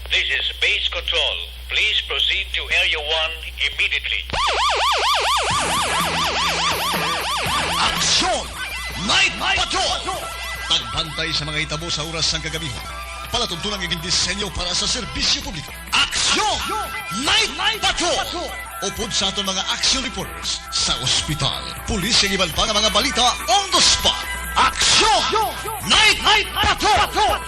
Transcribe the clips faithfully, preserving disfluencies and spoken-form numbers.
This is Base Control. Please proceed to Area one immediately. Aksyon! Night Patrol! Pagbantay sa mga hitabo sa oras sang kagabi. Palatuntunan nga gindisenyo para sa serbisyo publiko. Aksyon! Night Patrol! Upod sa aton mga action reporters sa ospital, pulis, kag iban pa nga mga balita on the spot. Aksyon! Night Patrol!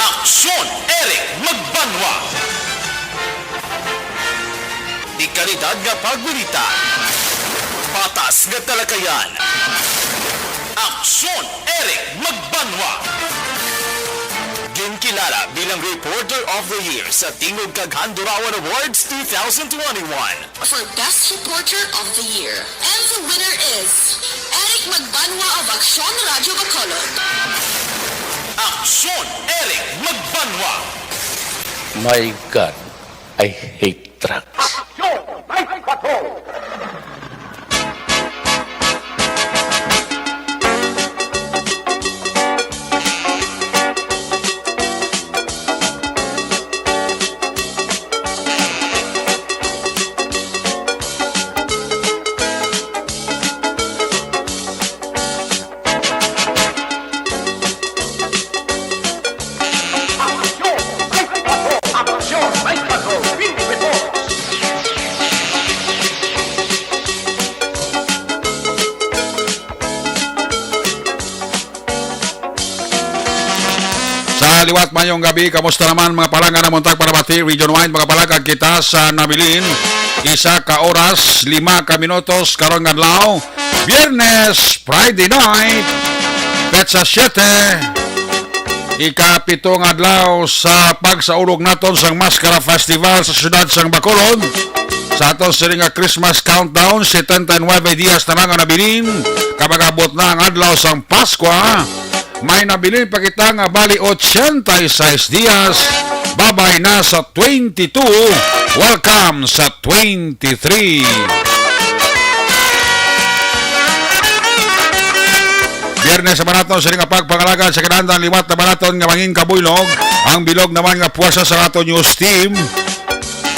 Aksyon, Eric Magbanwa. Dekalidad nga pagbalita. Patas nga talakayan. Aksyon, Eric Magbanwa. Ginkilala bilang Reporter of the Year sa Tingog kag Handurawan Awards two thousand twenty-one. For Best Reporter of the Year. And the winner is Eric Magbanwa of Aksyon Radyo Bacolod. Aksyon, Eric Magbanwa. My God, I hate drugs. Aksyon! May Patrol! Sa liwat, mayong gabi. Kamusta naman, mga palangga, nga buntag para bati region-wide? Makapalagad kita sa nabilin, isa ka oras, lima ka minutos, karon nga adlaw, Biyernes, Friday night, petsa siyete, ikapito nga adlaw sa pagsaulog naton sang Maskara Festival sa siyudad sang Bacolod. Sa aton sini nga Christmas countdown, setenta y nueve dias na lang ang nabilin, kag mag-abot na ang adlaw sang Paskwa. May nabilin pa kita nga bali ochenta y seis dias, babay na sa twenty-two, welcome sa twenty-three. Biyernes naman naton sini nga pagpangalagad sa kinahanglan, liwat naman naton nga mangin kabuylog ang bilog naman nga puwersa sa aton news team.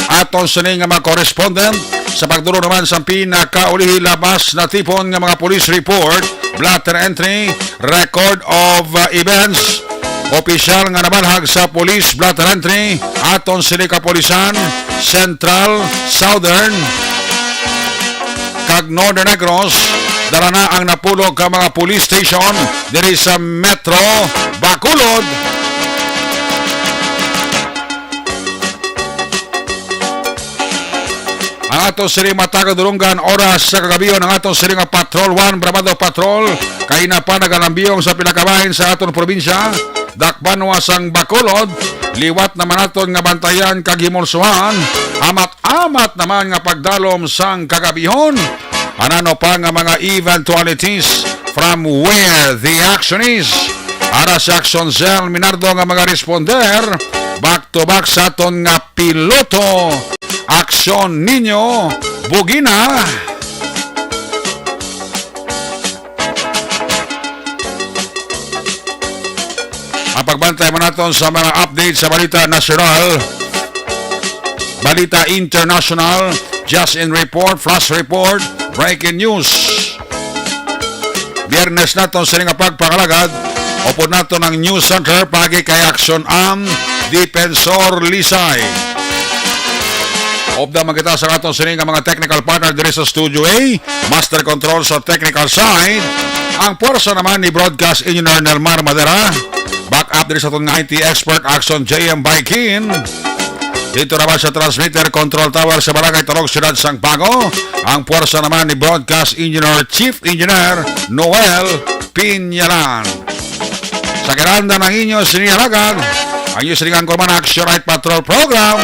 Aton sini nga mga correspondent sa pagdulong naman sa pinakaulihi labas natipon nga mga police report, blotter entry, record of, uh, events, opisyal nga nabalhag sa police blotter entry, aton sini kapulisan, Central, Southern, kag Northern Negros, dala na ang napulo ka mga police station diri sa Metro Bacolod. Ang aton sini matag dulunggan oras sa kagabihon, ang aton sini nga Patrol One, Bravado Patrol, kaina pa nagalambiyong sa pinakabahin sa aton probinsya, dakbanwa sang Bacolod, liwat naman naton nga bantayan kag himulsuhan, amat-amat naman nga pagdalom sang kagabihon. Anano pa nga mga eventualities from where the action is? Ara sa Action Cell Minardo nga mga responder, back to back sa aton nga piloto. Aksyon ninyo, Bugina. Ang pagbantay man naton sa mga update sa balita nasyonal, balita international, just in report, flash report, breaking news. Biyernes naton sini nga pagpangalagad, upod naton ang News Center, paagi kay Action Am, Defensor Lisay. Upda man kita sa aton sini nga mga technical partner diri sa Studio A, Master Control sa technical side, ang pwersa naman ni Broadcast Engineer Nelmar Madera, back up diri sa aton nga I T expert, Action J M Baikin. Dito naman sa transmitter control tower sa Barangay Turok, Siyudad sang Bago, ang puwersa naman ni Broadcast Engineer, Chief Engineer Noel Pinyalan. Sa kiranda ng inyo sinihalagad, ang inyo sining angkor man Action Night Patrol Program.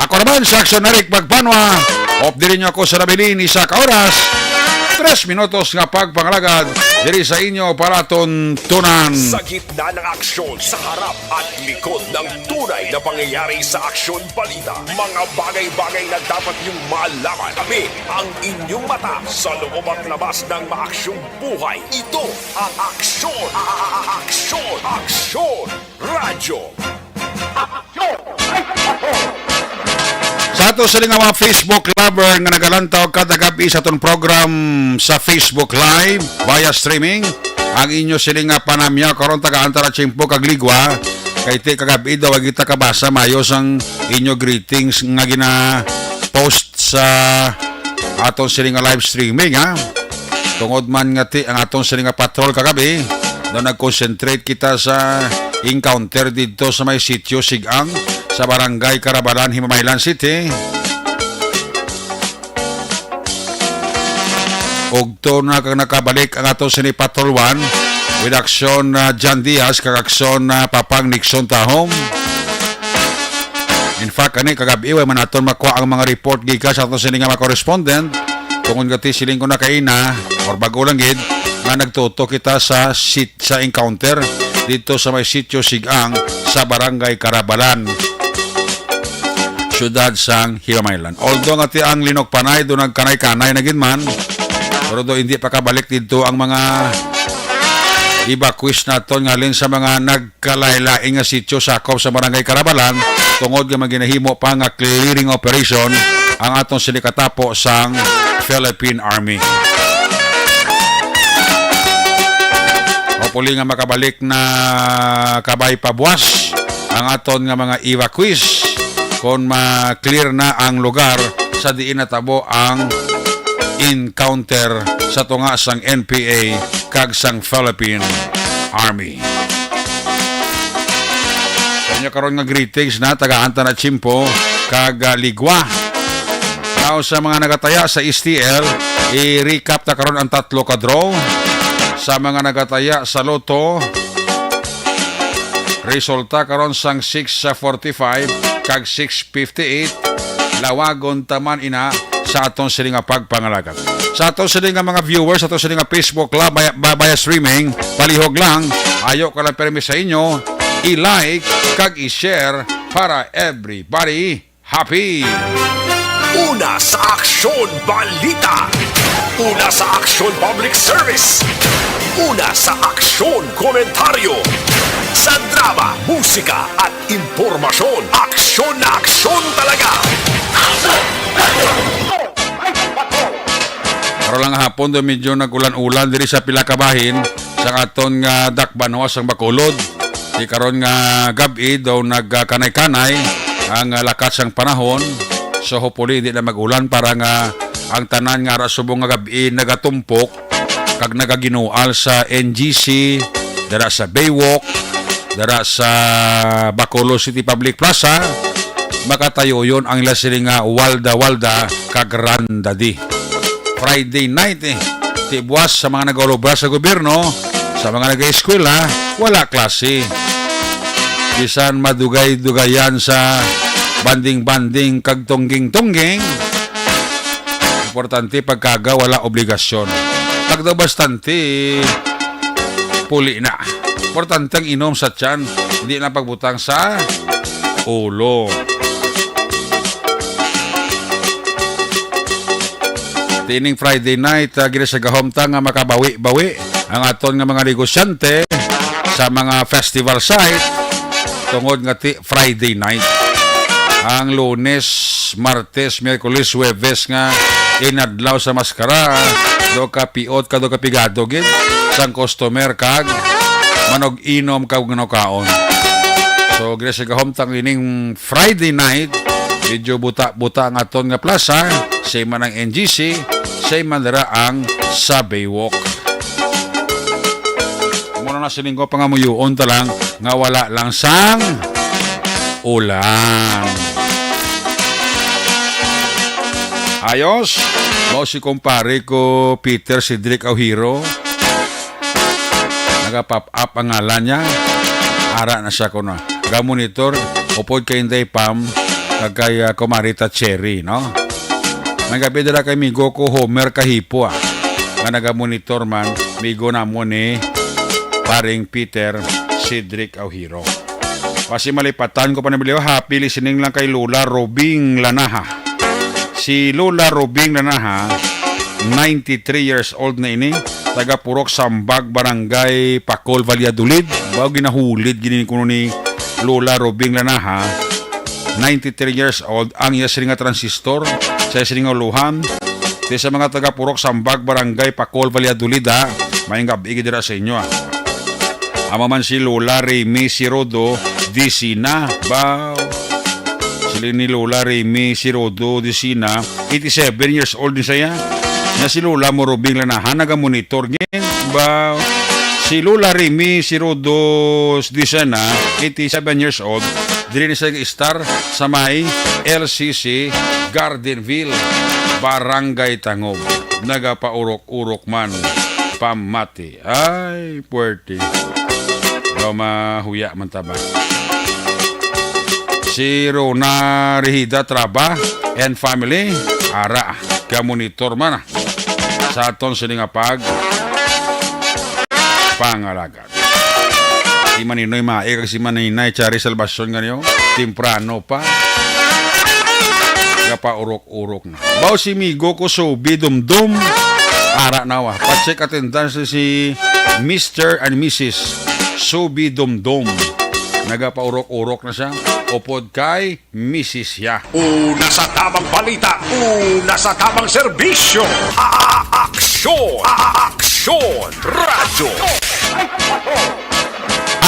Ako naman si Action Eric Magbanwa. Update ninyo ako sa nabilin isa ka oras, tres minutos nga pagpangalagad diri sa inyo palatuntunan. Sa gitna ng aksyon, sa harap at likod ng tunay na pangyayari sa Aksyon Balita, mga bagay-bagay na dapat niyong malaman. Kami ang inyong mata sa loob at labas ng maaksyong buhay. Ito ang Aksyon, a- a- a- Aksyon, Aksyon Radyo. Sa ato sini nga mga Facebook lover nga nagalantaw kada gabi sa aton program sa Facebook Live via streaming, ang inyo sini nga panamya karon taga Antara Chimpo kag Ligwa, kay ti kagabi daw wa kita kabasa mayo sang inyo greetings nga gina-post sa aton sini nga live streaming, ha. Tungod man nga ti ang aton sini nga patrol kagabi, no, nag-concentrate kita sa encounter didto sa may sitio Sigang sa Barangay Carabalan, Himamaylan City. Ugto na kag nakabalik ang aton sini Patrol One with Aksyon, ah, John Diaz kag Aksyon, ah, Papang Nixon Tahom. In fact, ani kagabi, way man naton makuha ang mga report gikan sa aton sini nga mga correspondent. Tungod nga ti siling ko na kaina, or bago lang gid, nga nagtuto kita sa sit-, sa encounter dito sa may sitio Sigang sa Barangay Carabalan, siyudad sang Himamaylan. Although nga ti ang Linok Panay do nagkanay-kanay na gid man, pero do hindi pa kabalik dito ang mga evacuees naton nga halin sa mga nagkalain-lain nga sitio sakop sa Barangay Carabalan, tungod nga maginahimo pa nga clearing operation ang aton sinikatapo sang Philippine Army. Hopefully nga makabalik na kabay pabuas ang aton nga mga evacuees kon ma-clear na ang lugar sa diin natabo ang encounter sa tunga sang N P A kag sang Philippine Army. Sa inyo karon nga greetings na taga Antara Chimpo kag, ah, Ligwa. Now, sa mga nagataya sa S T L, i-recap ta karon ang tatlo ka draw. Sa mga nagataya sa Lotto, resulta karon sang six forty-five kag six fifty-eight, lawagon ta man ina sa aton sini nga pagpangalagad. Sa aton sini nga mga viewers, sa aton sini nga Facebook Live, via, via streaming, palihog lang, ayo ka lang permi sa inyo, i-like kag i-share para everybody happy. Una sa Aksyon Balita. Una sa Aksyon Public Service. Una sa Aksyon Komentaryo. Sa drama, musika, at impormasyon, aksyon na aksyon talaga. Karon lang hapon do medyo nag-ulan-ulan diri sa pila ka bahin sa aton nga dakbanwa sang Bacolod. Di karon nga gab-i daw nagkanay-kanay ang, ah, lakat sang panahon. So hopefully hindi na mag-ulan para nga ang tanan nga ara subong nga gab-i nagatumpok kag nagaginual sa N G C, dira sa Baywalk, dira sa Bacolod City Public Plaza, makatayo yon ang ila sini nga Walda Walda kag Randa D. Friday night, eh. Ti buwas sa mga nag-aalubra sa gobyerno, sa mga nag-eskwela, wala klase. Bisan madugay-dugayan sa banding-banding kag tungging-tungging, importante pagkaga wala obligasyon. Pag daw bastante, puli na. Importante ang inom sa tiyan, hindi na pagbutang sa ulo. Tining Friday night, ah, ginasagahom ta nga makabawi-bawi ang aton nga mga negosyante sa mga festival site tungod nga ti Friday night. Ang Lunes, Martes, Miyerkules, Huwebes nga inadlaw sa maskara, do ka piot ka do ka pigado gid sang customer kag manog-inom kag manukaon. So, ginasagahom ta ining Friday night, medyo buta-buta ang aton nga plaza, same man ang N G C, same man dira ang sa Baywalk. Muna na sining ko, pangamuyoon ta lang nga wala lang sang ulan. Ayos. Mao si kumpare ko, Peter Cedric Aujiro. Naga-pop up ang ngalan niya. Ara na siya ko na. Ga-monitor, upod kay Inday Pam, kag kay, ah, Kumarita Cherry, no? Nagabi dira kay migo ko, Homer Kahipo, ah. Nga naga-monitor man, migo namo ni paring Peter Cedric Aujiro. Basi malipatan ko pa ni Bilyo, happy listening lang kay Lola Robing Lanaha. Si Lola Robing Lanaha, ninety-three years old na ini, taga Purok Sambag, Barangay Pacol, Valladolid. Bao ginahulid gini kuno ni Lola Robing Lanaha, ninety-three years old, ang iya sini nga transistor sa iya sini nga uluhan. Di sa mga taga Purok Sambag, Barangay Pacol, Valladolid, ha. Maayong gab-i dira sa inyo, ha. Amo man si Lola Remy Sirodo Dicina. Ba, sila ni Lola Remy Sirodo Dicina, eighty-seven years old ni siya. Na si Lola Morobing Lanahan, naga-monitor gid. Ba, si Lola Remy Sirodo Dicina, eighty-seven years old, diri ni siya star sa may L C C Gardenville, Barangay Tangub. Nagapaurok-urok man pamati. Ay, puwerte. Daw mahuya man ta ba? Si Rona Rehida Traba and family, ara, ga-monitor man, ah, sa aton sini nga pag pangalaga. Si Maninoy Mae kag si Maninay Chari Salvacion nga niyo, temprano pa. Gapaurok-urok na. Baw si migo ko Subi Dumdum. Ara na wa. Pa-check attendance si Mister and Missus Subi Dumdum. Nagapaurok-urok na siya. Upod kay Missus ya. Una sa tamang balita, una sa tamang serbisyo. A-, a-, aksyon, a-, a-, aksyon, radyo.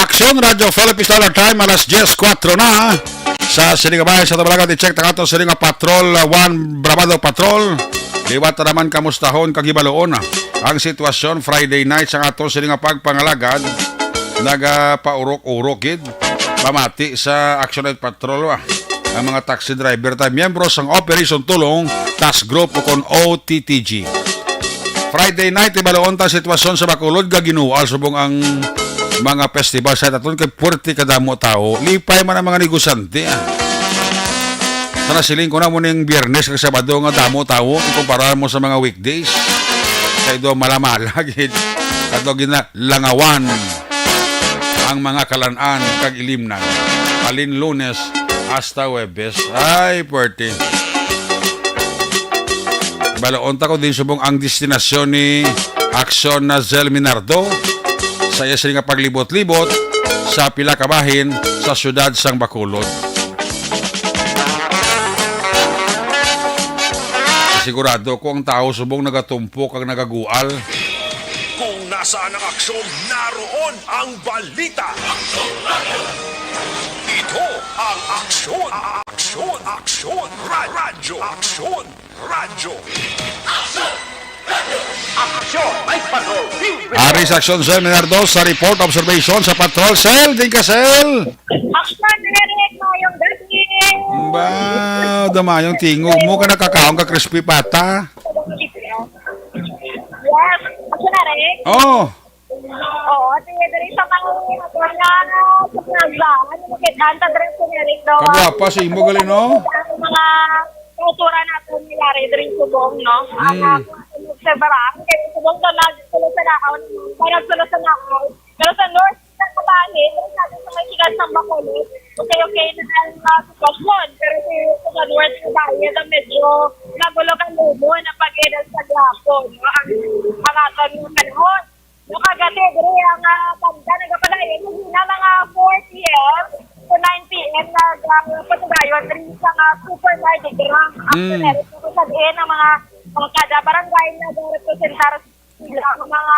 Aksyon Radyo Philippine Standard Time, alas diyes kwatro na. Sa sining bayan sa Tabalaga, i-check ta kato sining nga Patrol, uh, one Bravado Patrol. Liwat ta naman kamustahon kag hibaluon, ah, ang sitwasyon Friday night sa ato sining nga pagpangalagad. Nagapaurok-urok gid pamati sa Action Night Patrol, ah, ang mga taxi driver ta, miyembro sang Operation Tulong Task Group o kon O T T G. Friday night, ibaluon ta sitwasyon sa Bacolod, gaginual subong ang mga festival sa aton kay puwerte kadamo tawo. Lipay man ang mga negosyante, ah. Sa nasiling ko na mo ning Biyernes kag Sabado nga damo tawo ikumpara mo sa mga weekdays. Kay do malamala gid. Kadto gina-, langawan ang mga kalan-an kag ilimnan, halin Lunes hasta Huwebes. Ay, puwerte. Balaon ta ko din subong ang destinasyon ni Aksyon na Zel Minardo sa iya sini nga paglibot-libot sa pila ka bahin sa siyudad sang Bacolod. Sigurado ko ang tawo subong nagatumpok kag nagagual. Kung nasaan ang aksyon, naroon ang balita. Ito ang aksyon, aksyon, aksyon, ra-, radyo, aksyon, radyo. Aksyon, may patrol. Ari sa Aksyon Cell, Minardo, sa report, observation sa patrol cell. Din ka, cell. Aksyon, Eric, mayong gabi. Ba, damayong tingog mo ka nakakaon ka crispy pata. Yes. Aksyon, Eric. Oh. Oo, sige, diri sa mga, mga, sa plaza, ano, makita, ang tadres ko ni Eric, no? Kagwapa sa imo, gali, no? Ang mga kultura nato ni Larry, diri subong, no? Ang, mm, ah, sa barang, kay subong ka nagsulo sa naon, para sulo sa naon. Pero sa north, sa kabahin, diri sa atin sa may sikat sa Bacolod, okay, okay na ang, ah, sitwasyon. Pero sa, sa north, sa bahin, medyo nagulo ka lumo na pag-edad sa gihapon, no? Ang, ang aton panahon. Nakagati diri ang, ah, banda nagapadayon. Hindi na mga four P M to nine P M nag, ah, patugayon diri sa, ah, Super Mardi Gras. Mm. Actually, ito sa diin ang mga, mga kada barangay na representar sila ang mga,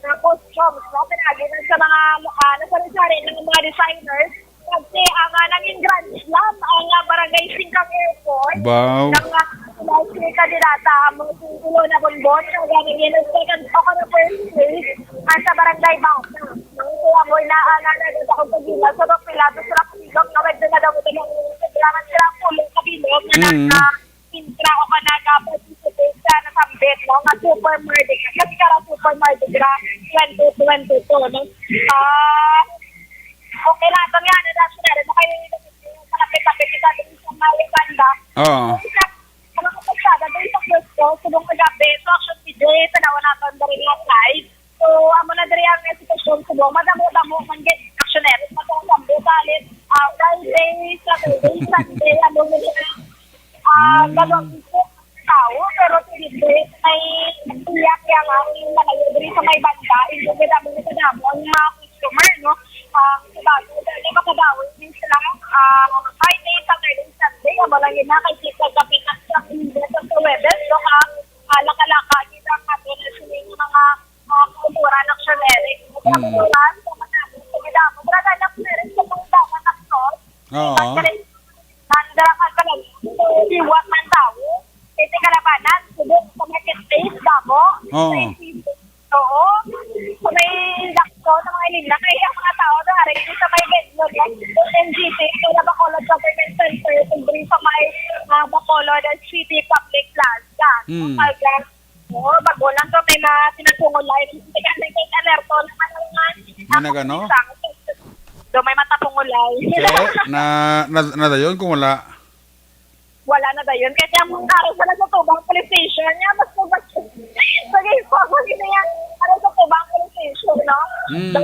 ah, costumes, no? Pinagi na sa mga, ah, nasari-sari ng mga designers. Kasi ang, ah, nangin grand slam ang, ah, Barangay Singkang Airport. Wow. Ang, ah, sila si kandidata ang mga singkulo na bonbon. Ang gani yun ang second o kung first place ang sa Barangay Bata. Ang kaya mo na ang, ah, nagdadakog sa gila. So, pag pilato sila, pagigong na, wag na daw ito yung kailangan sila ang pulong sa bilog na, mm, nasa pinto. Pero ako ka nag-participate sa nasambit, no, nga Super Mardi Gras. Kasi kara Super Mardi Gras twenty twenty-two, no? Ah, okay lang. Ito nga, ano na, sila rin, okay, malapit-lapit kita dun sa may banda. Oo. Sa mga kapagsada, dun sa Frisco, subong kagabi, so, action video, tanawan natin, dali nga live. So, amo na diri ang sitwasyon subong. Madamo-damo man gid aksyoneros nga taga-Sambo, balit, ah, Friday, Saturday, Sunday, amo na diri, ah, Mm. Dalawang isip tawo, pero diri may iya kaya nga ang malayo diri sa may banda, hindi gid amo na kadamo ang mga customer, no? Ah, sa bago, dali makabawi din sila, ah, Friday, Saturday, Sunday, amo lang yun na, kay kita kapit sa Huwebes, no? Ah, ah, laka-laka, kita ang mga mga mga kultura ng Shamere. Mm. Ang mga kultura ng Shamere sa mga dapat ng Lord. Oo. Ang dala ka talaga, liwat ng tao. Kasi kalabanan, subok sa marketplace, damo. Oo. Sa Isidro. Oo. Sa may Lacson, sa mga Ilinda, kaya ang mga tao doon, aray, sa may Bedno, no? Sa N G T, sa Bacolod Government Center, sa may, ah, Bacolod City Public Plaza. Mm. Pag, ah, Oo, bago lang to, may mga tinapungulay. Kaya may, may alerto naman ang mga May nagano? Isang, do may matapungulay. Okay, na, na, nadayon kung wala. Wala na dayon. Kasi ang araw sa nagtutubang police station niya, mas mas sige po, sige niya. Araw sa tubang police station, no? Mm. So,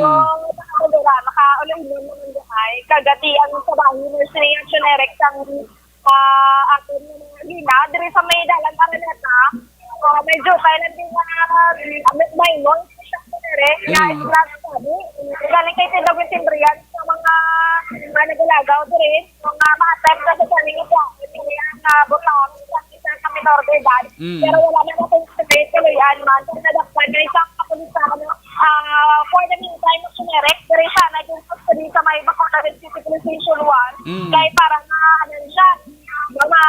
makaulura, makaulura naman ay kagati ang trabaho ni Sir Reaction Eric sang ah, aton nga mga lina, diri sa may dalan Araneta, ah, medyo kailan din na, ah, may, may noise siya diri, nga Mm. sinasabi, galing kay Tindog Timbrian sa mga, mga nagulagaw diri, mga, mga type na sa sabi nga po, diri ang, ah, butang, sa isang kami na order dad. Mm. Pero wala na natin sa may tuloyan man, kung nadakpan na isang kapulisan, ah, for the meantime, generic, diri siya, naging custody sa may Bacolod City Police Station one, Mm. kay para na, ano siya, mga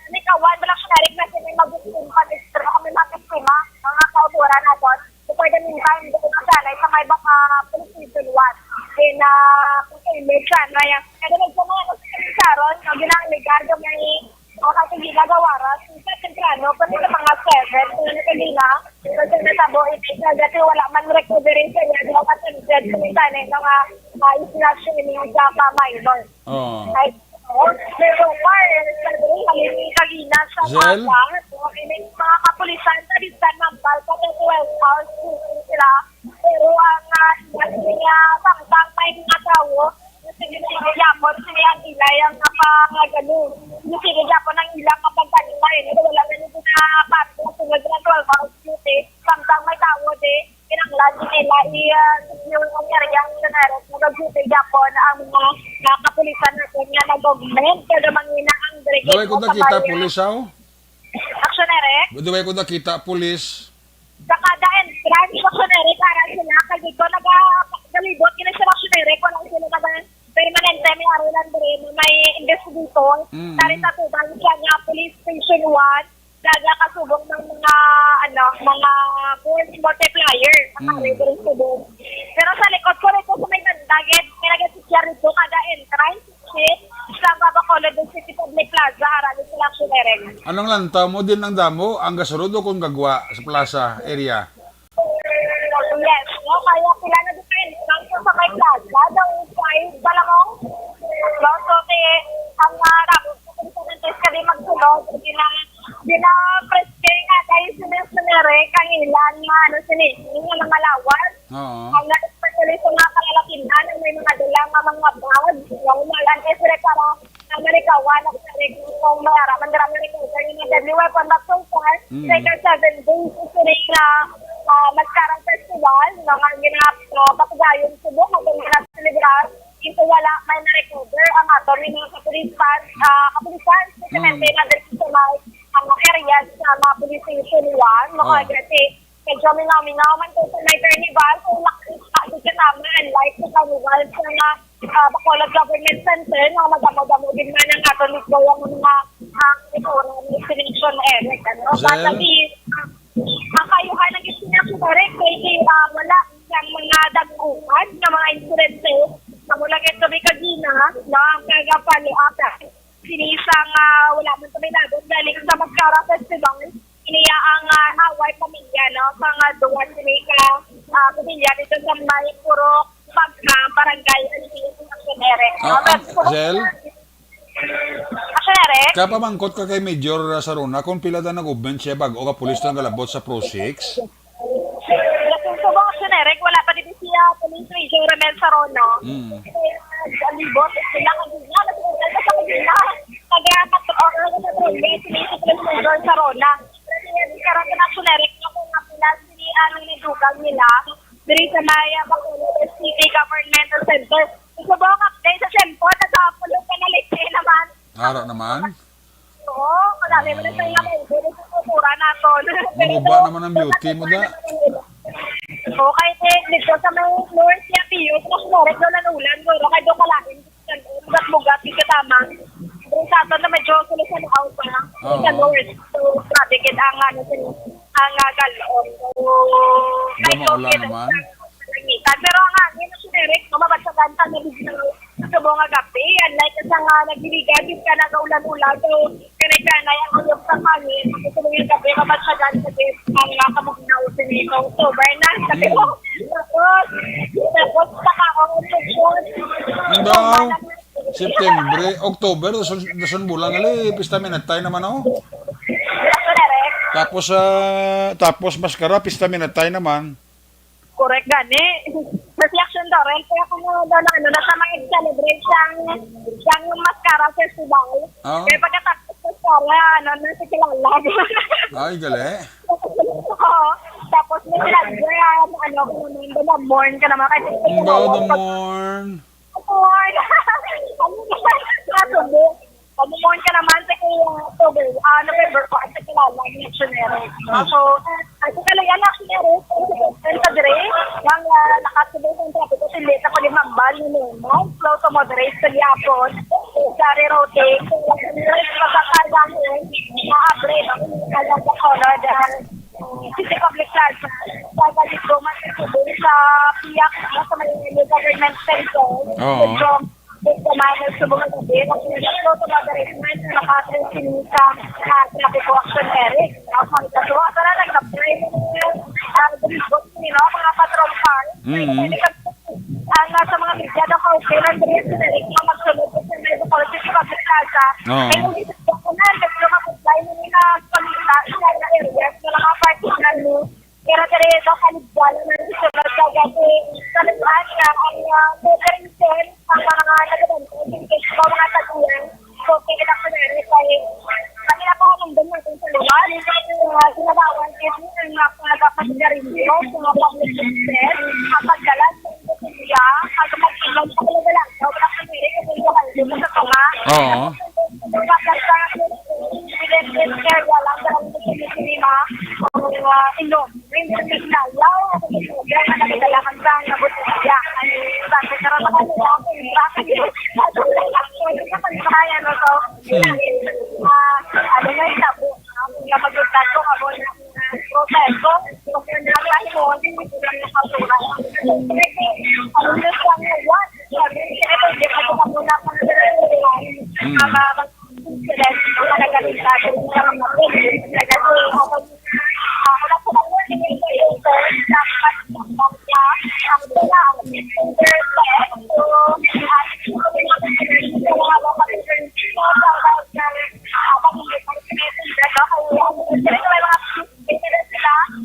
nikawan, wala siya direct na sila mag-victim pa, pero kami mga biktima, mga kauturan naton. So, for the meantime, dito na siya, like, sa may baka police station one. Then, ah, kung sa image siya, na yan. Kaya nagpunta ako sa Saron, yung ginang legal, yung may, o, kasi ginagawa, ra, sa temprano, pero sa mga seven, kung ano kanina, kasi natabo, ito siya, dati wala man recovery sa niya, di ako attended, kung saan, eh, mga, ah, isla siya, yung mga minor. Oo. Ay, oo. Pero far, sabi ko, kami ni Kagina sa Zel? Aga, no? May mga kapulisan sa Distan Mampal, pa sa twelve hours duty sila. Pero ang, ah, sinabi niya, samtang may mga tawo, sige, sige, yapon, sila ang ilay ang napangagano. Sige, sige, yapon ang ilang kapagtanimay. Pero wala na nito na parte, sunod na twelve hours duty. Samtang may tawo, di, kinahanglan nila i, ah, secure ang area, ang general, nagaguti gyapon ang mga, ah, kapulisan naton nga nag-augment, pero mangina ang brigade Daway ko mo sa nakita, Maria. Pulis, aw? Action, Eric? Daway ko nakita, pulis. Sa kada entrance, Action, Eric, ara sila, kay dito naga-, galibot, gina sila, Action, Eric, wala sila naga-, permanente, may aro lang diri, may investigator, Mm. dari sa tubang siya nga Police Station one, Daga kasubong ng mga, ano, mga force multiplier. Mm. Nakari diri subong. Pero sa likod ko, dito sa may banda, gid, may nagasikya dito, kada entrance, exit, sa Babacolod ng City Public Plaza, harani sila, Action Eric. Anong lantaw mo din ang damo, ang gasulod o kung gagwa sa plaza area? Yes, no? Kaya sila na dito entrance sa may plaza, daw five pa lang, oh. No? So, ti-, ang, ah, rabot sa Pilipinas, kadi magsulod, gina-, gina-press kay nga tayo sila sa mere, kangilan nga, ano, sini, nga mga lawas. Oo. Ang nag-, especially sa mga kalalakihan, ang may mga dala nga mga bag, no? Malan, eh, sila para, ah, malikawan, ang sarili kung may araman, dala, malikawan, yung mga deadly weapon, but so far, Mm. like, uh, seven days, sila nga, ah, Mascarang Festival, no? Nga gina-, no, patigayon subong, ang gina-celebrar, Kinsa wala may na-recover ang aton nga mga kapulisan, ah, kapulisan, especially Mm. na diri sa mga, ah, mga areas sa mga police station one, mga Oh. kasi medyo mingaw-mingaw man to sa may carnival, kung nakita sa tama, unlike sa carnival sa mga, ah, Bacolod Government Center, nga madamo-damo din man ang aton mismo ang mga, ah, ito, ang destination area, ano? Zel? Basta di, ah, ang kayuhan ng destination area, kay, kay, ah, wala ang mga dagkuhan nga mga insidente, amo lang ito may kagina, no, ang kagapalo ata. Sini sa nga wala man kami nabot galing sa Mascara Festival. Iniya ang ah, away pamilya, no? Sa nga duwa sini ka ah, pamilya dito sa may Purok Pagka, Barangay Angeles, Action Eric. Ah, Action Eric? Kapamangkot ka kay Major Sarona kung pila na nag-movement siya bago ka pulis ang galabot sa Pro Six? Sa subong, Action Eric, wala pa din siya Police Major Ramel Sarona. Mm. Kaya, ang libot, sila kagina, nagpunta sa kagina. Taga-patro-, taga-patrolya, sila si Police Major Sarona. Pero kaya, karon na, Action Eric, ako nga pila, sila ang nidugang nila. Diri sa may, ah, Bacolod City Governmental Center. Sa subong update sa cellphone, nasa Apollo Canalete naman. Ara naman. Oo, marami man sa mga kaibigan sa kultura naton. Maguba naman ang beauty mo, da. Okay, eh, dito sa may North Yapio, mas meron daw lang ulan, pero kay doon kalain, bugat-bugat, di ka tama. Doon sa aton na medyo sulusanaw pa, Oo. sa North. So, grabe, gid ang, ano, sin-, ang, ah, galon. So, Di medyo maulan gid naman. Kalangitan. Pero ang hangin, Action Eric, no, mabatyagan ta na bigla subong nga gabi. Unlike sa nga nagdirigan, di ka nagaulan-ulan. So, kani ka na yung uyog sa hangin. Subong nga gabi, mabatyagan sa gid ang mga kamugnaw sa nito. October na, sabi ko. Mm. Tapos, tapos, saka ako, Ano ba? September, October, dason, dason bulan gali, pista minatay naman, oh. Action Eric. Tapos, ah, tapos Mascara, pista minatay naman. Correct gani. Reflection daw, Ren. Kaya kung ano daw na, ano, nasa mga celebrate siyang, siyang Mascara Festival. Ah. Kaya pagkatapos Mascara, ano, nasa kilala. Ay, gali. Oo. Tapos may vlogger, ano, kung ano, ano, mourn ka naman. Kasi Ang bawal ang mourn. Mourn. Ano ba? Ano ba? Pamumuon ka naman sa kay, ah, October, ah, November four, sa kilala ni Action Eric. Ah. So, ah, sa kalayan na Action Eric, ang sa Dre, ang, ah, nakatubos ang trapiko, hindi sa palimambal ni Nemo, slow to moderate sa gihapon, sa rerouting, sa pagkakalahin, maabre, ang kanyang kasunod, ah, City Public Plaza, sa Baligoman, sa Cebu, sa Piak, sa may Government Center, Oo. Medyo, medyo minor subong ang gabi, kasi medyo tumaga rin man sa mga sini sa, ah, traffic action area. Tapos, ang ito, wala na nag-apply, ah, mga patrol car. Mm. Ang, ah, sa mga media, daw, okay lang, dali, sila rin, magsunod sa may Bukol City Public Plaza. Oo. Kaya hindi sa Bukol na, medyo mag-apply na nila sa mga, sa mga areas, sa mga parking na, no? Pero diri sa kaligdanan ng susunod sa gabi, kaligdanan nga ang, ah, cooperation ang mga nagabantay sa mga tagiyan. So, kaya na po na rin kay kanila po ang nandun natin sa lugar. Ah, sinabawan din ang mga pagkakasigarilyo sa mga public places, ang pagdala sa industriya, ang pagpagpagpag sa kalagalan. Sa mga Oo. Pagkakasigarilyo, wala lang sa mga sinima, ang, ah, inom. Hmm.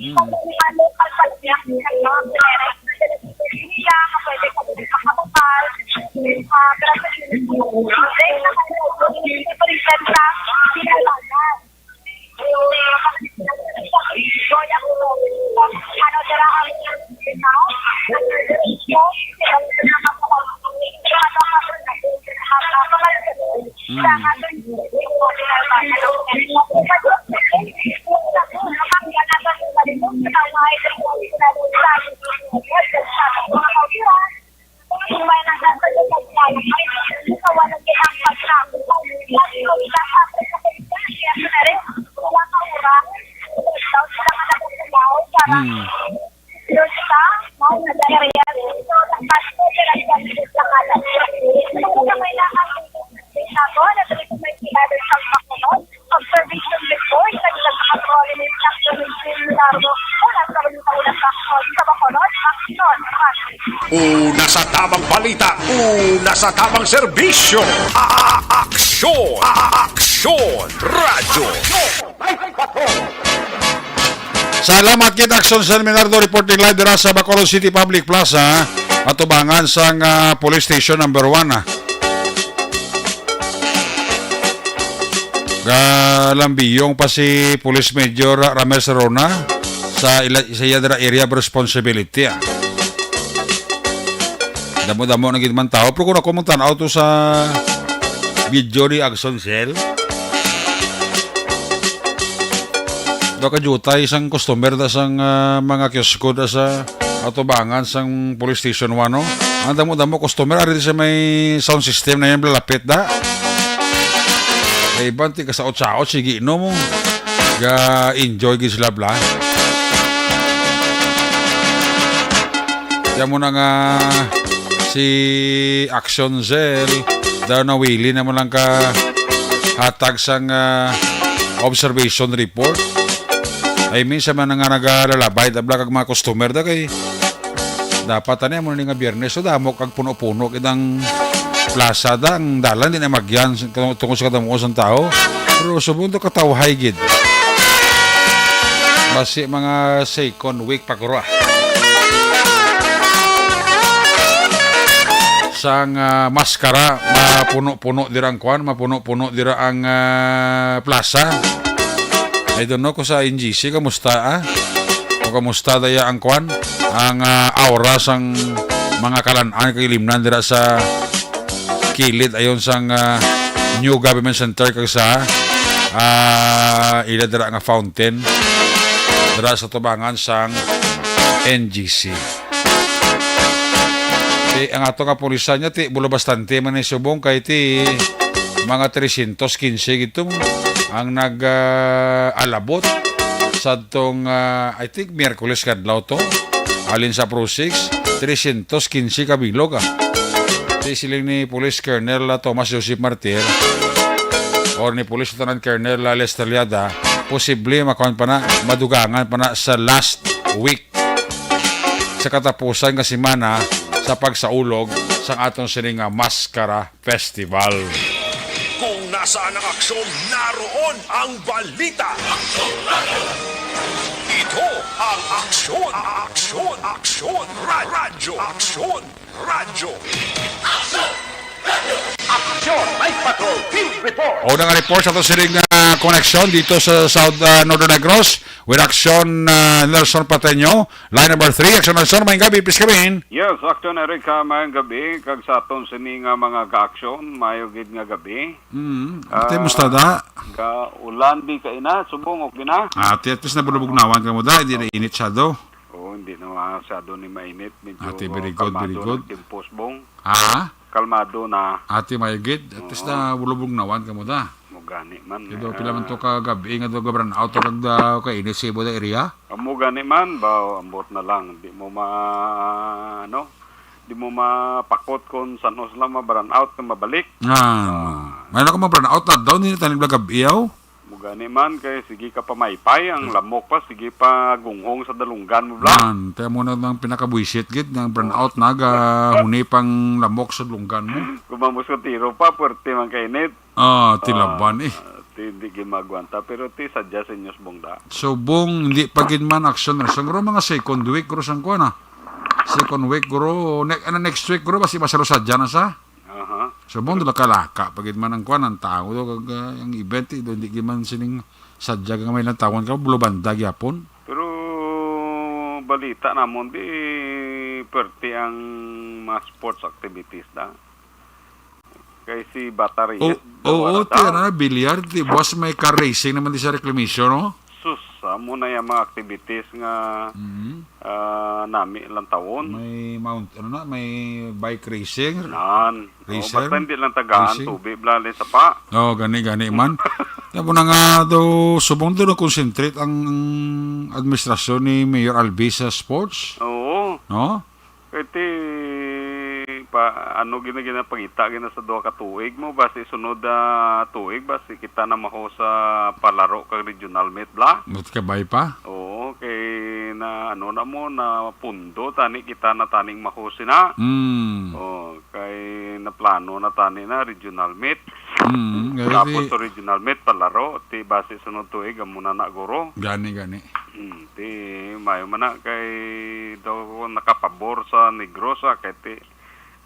Hmm. Mm. Mm. Una sa balita, una sa aksyon. Una sa tamang balita, una sa tamang serbisyo. A- Aksyon, a- aksyon, radyo. Salamat kit Aksyon San Bernardo, reporting live dira sa Bacolod City Public Plaza, atubangan sang, ah, Police Station number one, ah. Galambiyong pa si Police Major Ramel Serona sa ila, sa iya dira area of responsibility, ah. Damo-damo na gid man tao, pero kung ako mong tanaw to sa video ni Aksyon Cell, daw kajutay sang customer da sang, ah, mga kiosko da sa atubangan sang police station one, no? Ang damo-damo customer, ari sa may sound system na yan, lalapit da. Kay iban, ti kasaot-saot, sige, no mo. Ga-enjoy gid sila, bla. Kaya mo na nga si Action Cell, daw nawili naman lang ka hatag sang, ah, observation report. I mean, sa mga nga nagalalabay, tabla kag mga customer da kay dapat ani mo ni nga Biyernes, so damo kag puno-puno kitang plaza da, ang dalan di na magyan tungod sa kadamuan sang tao. Pero subong to katawhay gid. Basi mga second week pa kuro, ah. Sang, ah, maskara, mapuno-puno dira ang kwan, mapuno-puno dira ang, ah, plaza. I don't know kung sa N G C, kamusta, ah? O kamusta daya ang kwan? Ang, ah, aura sang mga kalan-an kag limnan dira sa kilid ayon sang, ah, New Government Center kag sa, ah, ila dira nga fountain dira sa tubangan sang N G C. Ti, ang ato nga pulisan niya, ti, bulo bastante man ni subong kay ti mga trescientos quince gito ang nag, ah, alabot sa tong, ah, I think, Miyerkules kadlaw to. Alin sa Pro six, trescientos quince ka bilog, ah. Ti siling ni Police Colonel, ah, Thomas Joseph Martir or ni Police Lieutenant Colonel, ah, Lester Liada, posible makuan pa na, madugangan pa na sa last week sa katapusan nga semana sa pagsaulog sang aton sini nga Maskara Festival. Kung nasaan ang aksyon, naroon ang balita. Ito ang Aksyon, Aksyon, Aksyon, Ra- Radyo, Aksyon, Radyo. Aksyon, Night Patrol, Field Report. O, nga report sa to sining, ah, koneksyon dito sa South, ah, Northern Negros with Aksyon, ah, Nelson Pateño. Line number three, Aksyon Nelson, maayong gabi, please come in. Yes, Aksyon Eric, ah, maayong gabi, kag sa aton sini nga mga ka-aksyon, maayo gid nga gabi. Mm, ate, Ah, musta da? Ga ulan di ka ina, subong, okay na? Ate, at least nabulubugnawan ka mo da, hindi na init siya do. Oo, hindi na masyado ni mainit. Medyo Ate, very good, very kalmado good. Ng tiempos, bong. Ha? Kalmado na. Ate, maayog gid. At least Oo. na bulubugnawan ka mo da. Mo gani man. Kaya daw, pila man to ah, ka gabi nga daw ga-brownout, kag daw ka init sa ibo da area? Amo gani man, ba, ambot na lang. Di mo ma-, ano, di mo mapakot kung san-o sila ma-brownout na mabalik. Ah, Ah. may na ko ma-brownout na daw, hindi na tanig gabi, yaw. Mo gani man, kay sige ka pamaypay, ang Hmm. lamok pa, sige pa gunghong sa dalunggan mo, bla. Man, kaya mo na nang pinakabuisit, gid, nga brownout na, ga, huni pang lamok sa dalunggan mo. Kung mamos ka tiro pa, puwerte man kainit. Ah, tilaban, Ah, eh. ti, hindi gid magwanta, pero ti sadya sa inyos bong da. So, bong, hindi pa gid man action na. Siguro mga second week, guro, sang kuwan, ah. Second week, guro, ne-, ano, next week, guro, basi masalo sadya na sa. Aha. So, bong, dula kalaka, pa gid man ang kuwan, ang tao, do, kag, ah, ang event, eh, do, hindi gid man sining sadya nga may lang tawon ka, bulo banda gyapon. Pero balita namon, di, perte ang mga sports activities da. Kay si Bata Reyes, Oo, daw oo, ara ti, daw. Ano na, bilyar, ti, buwas may car racing naman di sa reclamation, no? Sus, amo na yung mga activities nga, Mhm. ah, nami lang tawon. May mount, ano na, may bike racing. Nan. Oh, Racer? Basta hindi lang tagaan Racing? Tubig, bla, sa pa. Oh, gani, gani man. Tapos na nga daw, subong daw na-concentrate ang administrasyon ni Mayor Albi sa sports. Oo. No? Kay ti, pa, ano gina, ginapangita gina sa duha ka tuig mo, basi sunod na tuig, basi kita na maho sa palaro kag regional meet, bla? Mat kabay pa? Oo, kay ano na mo, na pundo tani kita na taning mahusi na. Mm. Oh, kay naplano na tani na regional meet. Mm, kaya Tapos di sa regional meet, palaro, ti base sunod tuig, amo na na guro. Gani, gani. Mm, ti mayo man na kay daw nakapabor sa Negros, ah, kay ti,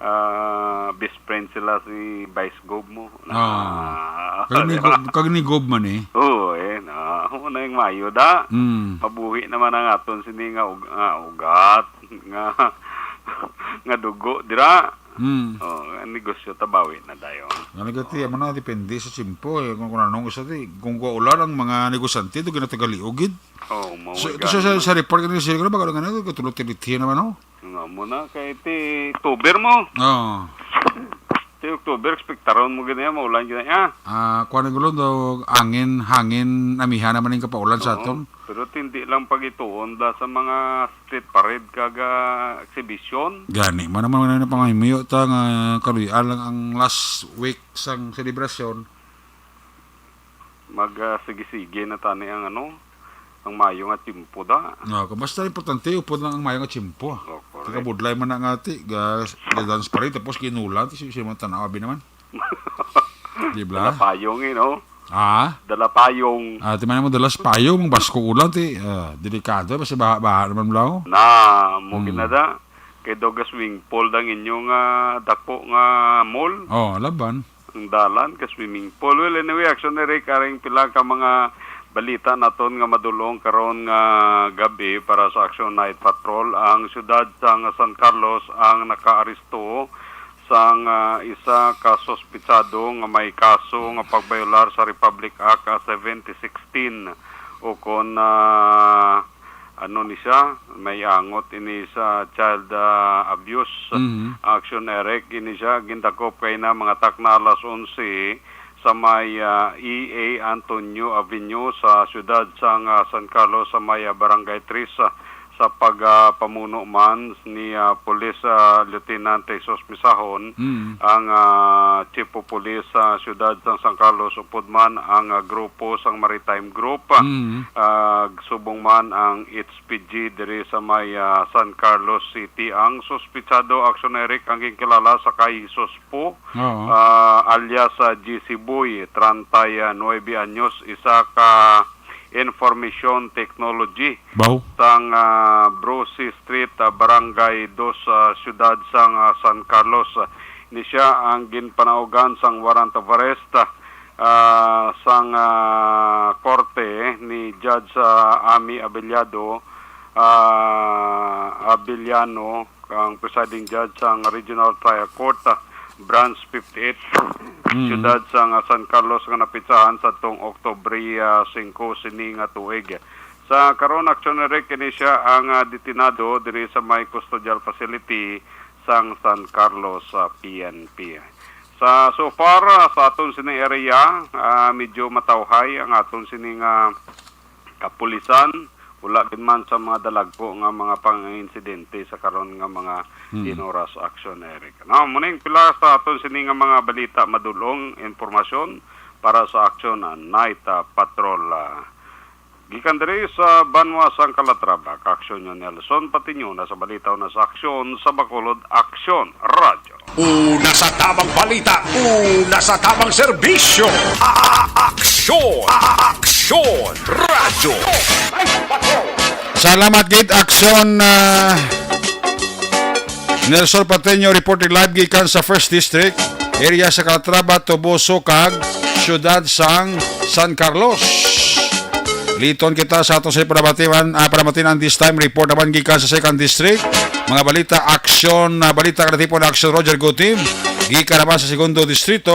ah, best friend sila si Vice Gov mo. Na, Ah. Kag ni di ba? Gov, kag ni Gov man eh. Oo, eh, na, amo na yung mayo da. Mm. Mabuhi naman ang aton sini nga ug-, nga ugat, nga, nga dugo, dira. Hmm. Oh, ang negosyo tabawi na dayon. Nga negatibo man na, depende sa tiyempo, eh. Kung, kung anong isa, di, kung kaulan ang mga negosyante, do ginatagaliog gid. Oh, mao So, gani ito sa, sa, man. Sa report kanina, sila, bago nga na, katulo tinithiya naman, oh. Nga mo na, kay ti October mo. Oo. Ti October, ekspektaron mo gani, maulan gani, ah. Ah, kuwan ang gulong daw, angin, hangin, amihan naman yung kapaulan sa Oo. aton. Pero tindi lang pagituon da sa mga street parade kag, ah, exhibition. Gani, man naman na pangamiyo ta nga kaluy-an lang ang last week sang selebrasyon. Mag, ah, sige-sige na tani ang ano, ang mayo nga tiyempo da. No, kung basta importante, upod lang ang mayo nga tiyempo. Oh, correct. Kagabudlay man na nga ti, ga, ga-dance pa rin, tapos ginulan, ti si, si mga tanaw, abi naman. Di ba? Dala payong, eh, no? Ah? Dala payong. Ah, ti man mo dala sa payong, basko ulan, ti, ah, delikado, basta baha, baha naman lang. Na, mo Hmm. ginada. Kay daw ga-swimming pool dang inyo nga dako nga mall. Oh, laban. Ang dalan ka swimming pool. Well, anyway, Action Eric, karing pila ka mga balita naton nga madulong karon nga gabi para sa Action Night Patrol. Ang siyudad sang San Carlos ang nakaaresto sang, ah, isa ka suspitsado nga may kaso nga pagbayolar sa Republic Act, ah, seventy sixteen, o kon, ah, ano ni siya, may angot ini sa child, ah, abuse. Mhm. Action Eric, ini siya gindakop kay na mga takna alas onse sa may, ah, E A Antonio Avenue sa siyudad sang, ah, San Carlos sa may, ah, Barangay Tres, ah, sa pag, ah, pamuno man ni, ah, Police, ah, Lieutenant Jesus Misahon, Mhm. ang, ah, Chief of Police sa siyudad sang San Carlos, upod man ang, ah, grupo sang Maritime Group, ah, Mhm. ah, subong man ang H P G diri sa may, ah, San Carlos City. Ang suspitsado, Action Eric, ang ginkilala sa kay Jesus Pu, Oo. ah, alias, ah, G C Boy, treinta y nueve anyos, isa ka information technology Baw. sang, ah, Bruce Street, ah, Barangay Dos, ah, siyudad sang, ah, San Carlos. Ni siya ang ginpanaugan sang warrant of arrest, ah, sang, ah, korte ni Judge, ah, Ami Abellado, ah, Abellano, ang presiding judge sang Regional Trial Court, ah, Branch fifty-eight, Mm. siyudad sang, ah, San Carlos nga napitsahan sadtong Oktubre, ah, singko sini nga tuig. Sa karon, Action Eric, kini siya ang, ah, detenado diri sa may custodial facility sang San Carlos, ah, P N P. Sa, so far, ah, sa aton sini area, ah, medyo matawhay ang aton sini nga kapulisan. Wala gid man sa mga dalagko nga mga pang-insidente sa karon nga mga Hmm. inoras, Action Eric. No, muning pila sa aton sini nga mga balita, madulong impormasyon para sa Action Night, ah, Patrol, ah. Gikan diri sa banwa sang Calatrava, ka-Action nyo Nelson Patiño na sa balita na sa Aksyon sa Bacolod, Aksyon Radyo. Una sa tamang balita, una sa tamang serbisyo. A-, Aksyon, A-, Aksyon Radyo. Salamat gid, Aksyon, ah, Nelson Pateño, reporting live gikan sa First District, area sa Calatrava, Toboso, kag siyudad sang San Carlos. Liton kita sa aton sa panamatian, ah, panamatian this time. Report naman gikan sa Second District. Mga balita, aksyon, ah, balita, kanatipon, aksyon, Roger Gutim. Gikan naman sa Segundo Distrito,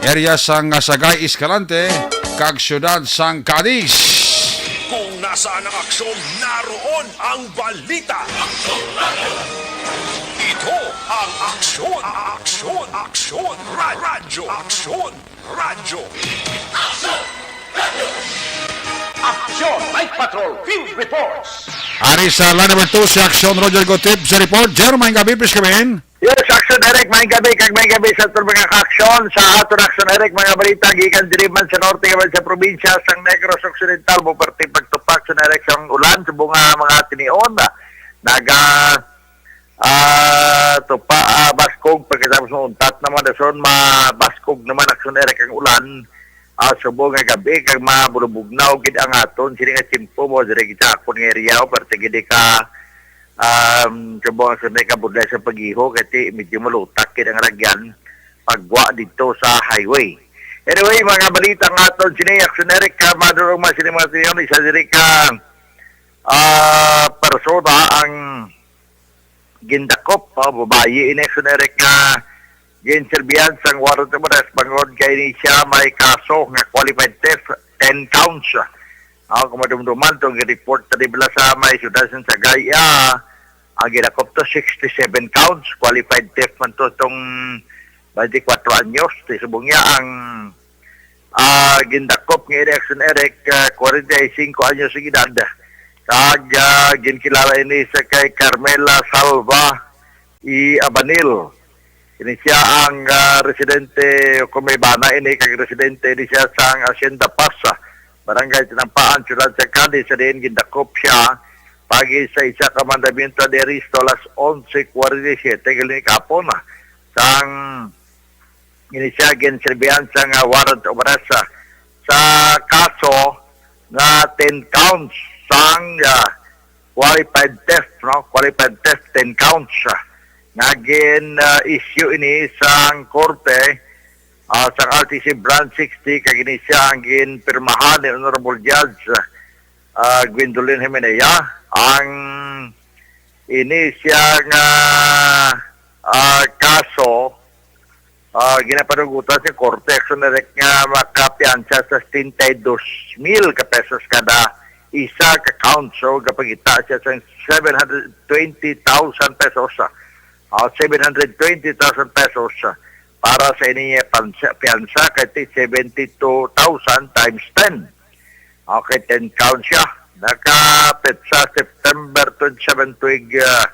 area sang, ah, Sagay, Escalante, kag siyudad sang Cadiz. Kung nasaan ang aksyon, naroon ang balita. Ito ang Aksyon, Aksyon, Aksyon, Ra-, Radyo, Aksyon, Radyo. Aksyon Night Patrol Field Reports. Ari sa line number two, si Aksyon Roger Gotip sa report. Jer, maayong gabi, please come in. Yes, Action Eric, may gabi, kag may gabi sa aton mga ka-aksyon. Sa aton aksyon, Eric, mga balita gikan diri man sa norte, man sa probinsya sang Negros Occidental, mo parte pagtupak sa Eric sang ulan, subong nga mga tinion. Naga, ah, tupa, ah, baskog, pagkatapos mo untat naman, dason, mabaskog naman aksyon, Eric, ang ulan. Ah, subong nga gabi, kag mabulubugnaw gid ang aton, sini nga tiyempo mo, diri kita akon nga area, parte gid ka, um, subong nga sunay kabudlay sa pag-iho, kay ti, medyo malutak gid ang ragyan, pagwa dito sa highway. Anyway, mga balita nga aton, sini, aksyon, Eric, ka, madulong man, sini, mga tiyon, isa diri ka, ah, persona ang gindakop, oh, babayi ini, aksyon, Eric, nga ginserbihan sang warrant of arrest bangod kay ini siya may kaso nga qualified theft, ten counts. Ah, kung madumduman, itong report na dibla sa may siyudad sa Sagay, ah, ang gidakop to, sixty-seven counts, qualified theft man to, itong twenty-four anyos, ti subong niya ang, ah, gindakop nga ini, aksyon, Eric, ah, forty-five anyos ang edad. Kag, ah, ginkilala ini sa kay Carmela Salva E. Abanil. Ini siya ang, ah, residente, kung may bana ini, kag residente ini siya sang Hacienda Paz, ah, Barangay Tinampaan, Siyudad sa Cadiz, sa diin gindakop siya pagi sa isa ka mandamiento de arresto alas onse forty-seven galing kapon, ah, sang ini siya ginserbihan sang, ah, warrant of arrest, ah, sa kaso nga ten counts sang, ah, qualified theft, no? Qualified theft, ten counts, ah, nga gin, ah, issue ini sang korte, ah, sang R T C Branch sixty, kag ini siya ang ginpirmahan ni Honorable Judge, ah, Gwendolyn Jimenea. Ang ini siya nga, ah, kaso, ah, ginapanugutan sa korte, aksyon, Eric, nga makapiyansa sa setenta y dos mil ka pesos kada isa ka count. So, gapangita siya sa seven hundred twenty thousand pesos. Ah, seven hundred twenty thousand pesos para sa ini nga pansa-, piyansa, kay ti seventy-two thousand times ten. Okay, ten counts siya. Nakapetsa September twenty-seven, tuig, ah,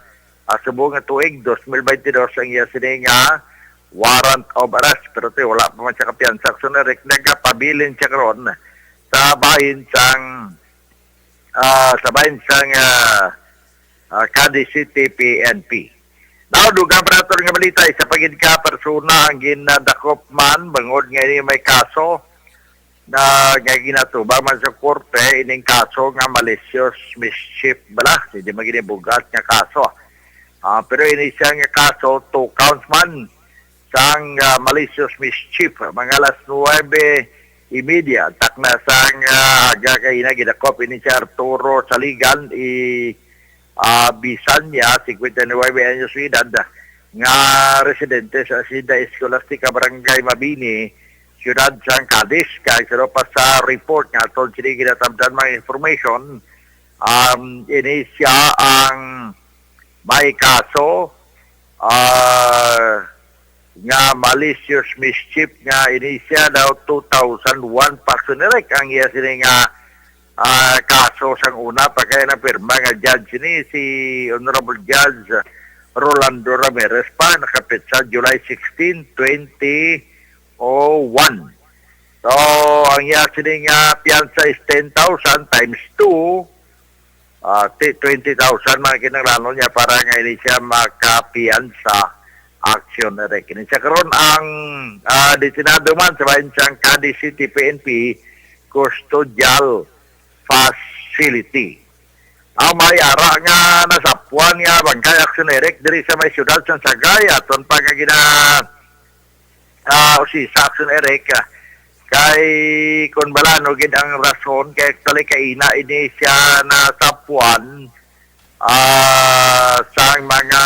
ah, subong nga tuig, dos mil baynte dos, ang iya sini nga warrant of arrest. Pero ti, wala pa man siya kapiyansa. So, na, nagapabilin siya karon sa bahin sang, ah, sa bahin sang, ah, ah, Cadiz City P N P. Now, dugang pa naton nga balita, isa pa gid ka persona ang ginadakop man bangod nga ini may kaso na nga ginatubang man sa korte, ining kaso nga malicious mischief bala, hindi man gini bugat nga kaso. Ah, pero ini siya nga kaso, two counts man sang, ah, malicious mischief. Mga alas nuwebe y media, takna sang, ah, aga kay ina gidakop ini si Arturo Saligan, i, ah, bisan niya, cincuenta y nueve anyos de edad, nga residente sa Hacienda Escolastica, Barangay Mabini, Siyudad sang Cadiz. Kay sino pa sa report nga aton sini ginatamdan mga information, um, ini siya ang may kaso, ah, nga malicious mischief nga ini siya daw two thousand one pa, aksyon, Eric, ang iya sini nga, ah, kaso sang una pa kay napirma nga judge ni si Honorable Judge Rolando Ramirez pa, nakapetsa July sixteen, twenty oh one. So, ang iya sini nga piyansa is ten thousand times two, ah, ti-, twenty thousand mga kinahanglanon niya para nga ini siya makapiyansa, aksyon, Eric. Ini siya karon ang, ah, detenado man sa bahin sang Cadiz City P N P Custodial Facility. Ang may ara nga nasapwan nga bangkay, aksyon, Eric, diri sa may siyudad sang Sagay, aton pa nga gina-, ah, usisa, aksyon, Eric, ah, kay kun bala ano gid ang rason kay actually kaina ini siya nasapwan, ah, sang mga,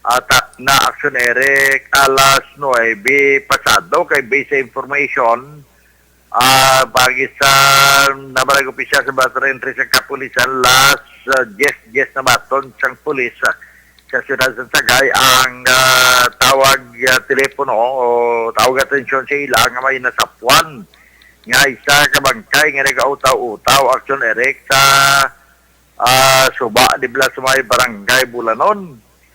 ah, takna, aksyon, Eric, alas nuwebe pasado kay based sa information, ah, bagi sa nabalag opisyal sa Battery Entry sa kapulisan, alas, ah, diyes, diyes na baton sang pulis, ah, sa siyudad sa Sagay ang, ah, tawag, ah, telepono o tawag atensyon sa ila nga may nasapwan nga isa ka bangkay nga nagautaw-utaw, aksyon, Eric, sa, ah, suba, di bala, sa may barangay Bulanon.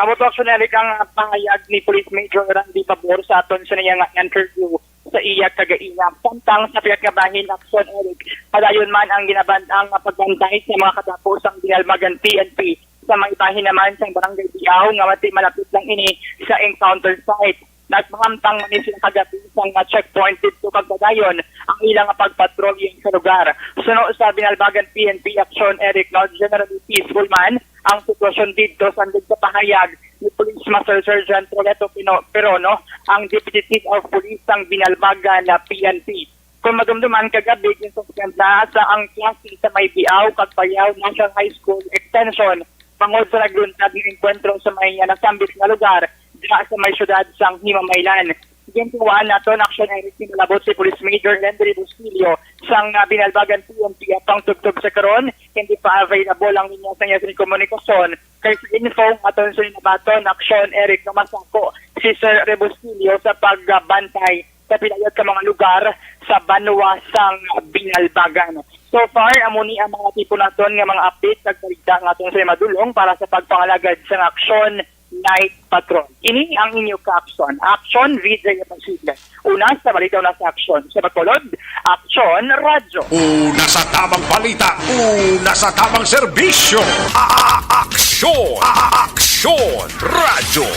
Amo to, Aksyon Eric, ang pahayag ni Police Major Randy Pabor sa aton sa niya nga interview sa iya kagaina. Samtang sa pihak nga bahin, Aksyon Eric, padayon man ang ginabantang nga pagbantay sa mga kadapo sang Binalbagan P N P sa may bahin naman sang Barangay Biao nga mati malapit lang ini sa encounter site. Nagpahamtang man ni sila kagabi sang checkpoint didto kag padayon ang ilang pagpatrolya sa lugar. Suno sa Binalbagan P N P, Aksyon Eric, no, generally peaceful man ang sitwasyon didto, sandig sa pahayag ni Police Master Sergeant Roleto Pino-, Perono, ang Deputy Chief of Police sang Binalbagan na P N P. Kung madumduman, kagabi, ginsuspenda sa ang klase sa may Biao kag Payao National High School Extension bangod sa nagluntad nga engkwentro sa may, ah, nasambit nga lugar diha sa may siyudad sang Himamaylan. Gintuwaan naton, Aksyon Eric, ni malabot si Police Major Henry Bustillo sang, ah, Binalbagan P N P, apang tubtob sa karon, hindi pa available ang linya sa iya sa komunikasyon. Kay sa info nga aton sa nabaton, Aksyon Eric, no, masako si Sir Rebustillo sa pagbantay sa pidayat ka mga lugar sa banwa sang Binalbagan. So far, amo ni ang mga tipo naton nga mga update kag balita nga aton sa madulong para sa pagpangalagad sang Aksyon Night Patrol. Ini ang inyo ka-aksyon. Aksyon, V J Apasidle. Una sa balita, una sa aksyon. Sa Bacolod, Aksyon Radyo. Una sa tamang balita, una sa tamang serbisyo. A-, Aksyon, A-, Aksyon Radyo.